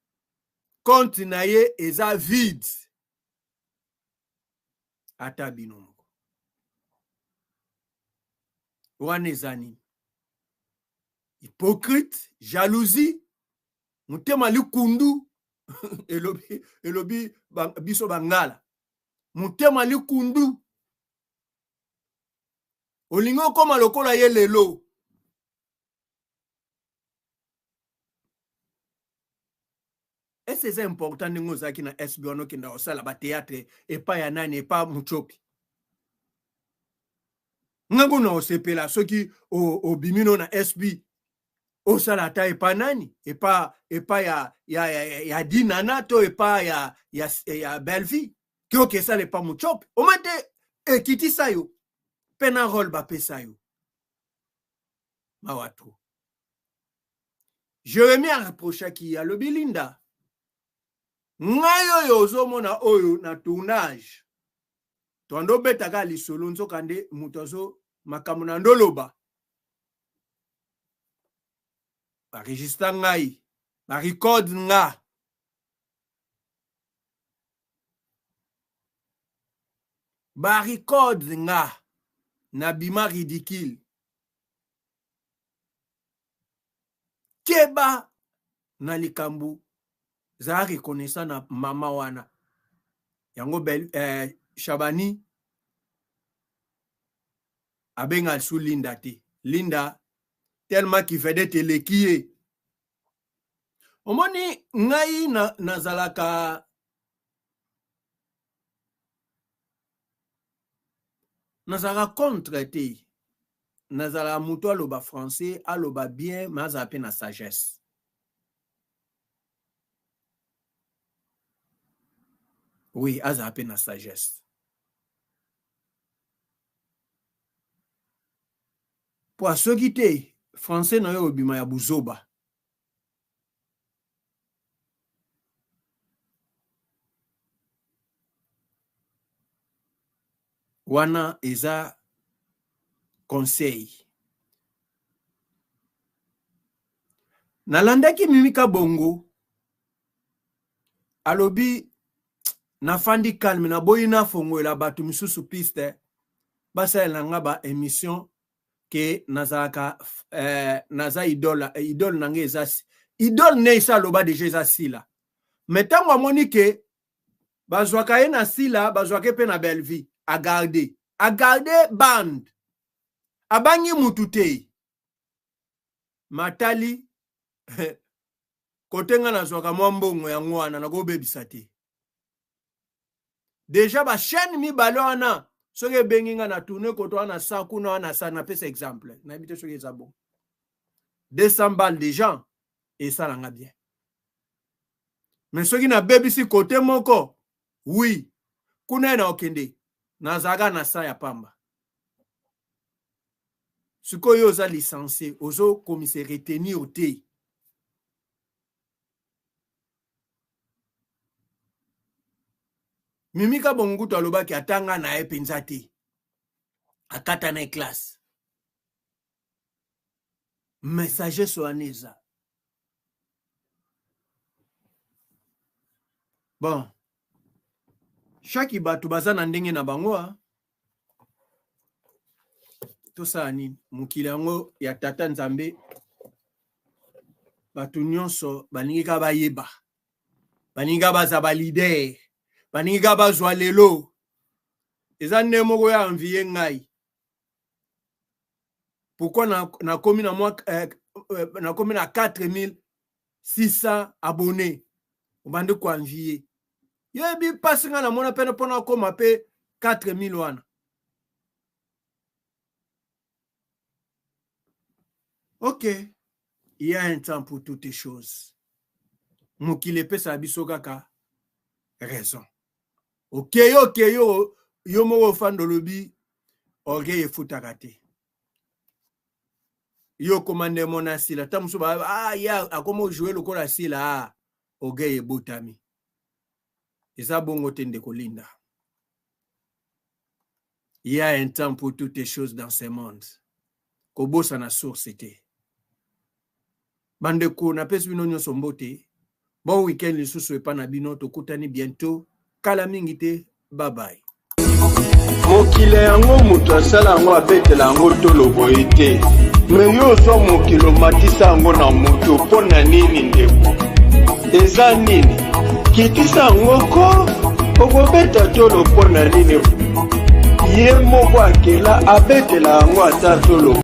Speaker 3: compte na ye eza vide ata bino moko wana eza nini? Hypocrite, jalousie, motema likundu elobi, elobi biso bangala motema likundu olingi okoma lokola ye lelo. Est-ce eza important ndenge ozalaki na SB wana okenda kosala ba théâtre epa ya nani epa Muchopi? Ngango na osepela soki obimi no na SB osala ata epa nani epa epa ya ya ya, ya Dinana to epa ya ya, ya Bellevue ke okesala epa Muchopi omate ekitisa yo pe na rôle bapesa yo mawa trop. Jérémie a reprochaki ye alobi Linda ngai oyo ozomona oyo na tournage toando obetaka lisolo nzoka nde moto azo makambo na ndoloba ba registra ngai ba record nga ba record nga na bima ridicule. Keba na likambo za reconnaissant na mama wana yango bel, Shabani abenga su Linda te. Linda tellement ki vedette eleki ye. Omoni ngai na, nazalaka nazalaka contre te. Nazalaka moto aloba français, aloba bien, mais azala pe na sagesse. Oui, azala pe na sagesse. Po soki te, français na yo obima ya buzoba. Wana eza conseil. Nalandaki Mimika Bongo alobi nafandi calme naboyi nafongolela bato misusu piste basalela nga ba émission ke nazalaka naza idole, idole na nga eza idole ne esa aloba deja eza Sila. Mais ntango amoni ke bazwaka ye na Sila, bazwaka ye mpe na Bellevue, agarde agarde bande, abangi mutu te. Matali Kote nga nazwaka mwa mbongo yango wana nakobebisa te. Deja ba chaîne mibale wana soki ebengi nga na tourne koto wana sa kuna wana sa napesa exemple nayebi te soki eza bon 200 balles deja esala nga bien mais soki nabebisi kote moko oui kuna ye naokende nazalaka na sa ya pamba sikoyo yo oza licencie ozokomisa retenir te Mimi Kabongo kutu alobaki atanga na ye mpenza te, akata na ye classe. Mais sagesse wana eza bon. Chaque bato baza na ndenge na bango ah. Tosala nini? Mokili yango ya tata Nzambe, bato nyonso balingi kaka bayeba, balingi kaka baza ba leader, balingi kaka bazwa lelo. Eza nde moko ya envie ngai pourquoi nakomi na mwa nakomi na 4600 abonnés, obandi koenvie yebi mpasi ngai namona pene mpo nakoma mpe 4000 wana. Ok, il y a un temps pour toutes choses. Mokili epesaka biso kaka raison. Okei okei yo, yo moko ofanda olobi orgueil efutaka te. Yo okoma nde mona sila ata mosusu ba ah, ye akoma ojoue lokola sila ah, orgueil ebotami. Eza bongo te ndeko Linda. Il y a un temps pour toutes les choses dans ce monde. Kobosana source te. Bandeko, napesi bino nyonso mbote. Bon week-end lisusu epa na bino, tokutani bientôt. Kala mingi te. Bye bye.
Speaker 1: Mokili yango moto asala yango abetela yango tolo boye te me yo ozwa mokili omatisa yango na moto mpo na nini ndeko eza nini kitisa yango ko okobeta tolo mpo na nini ye moko akela abetela yango ata tolo.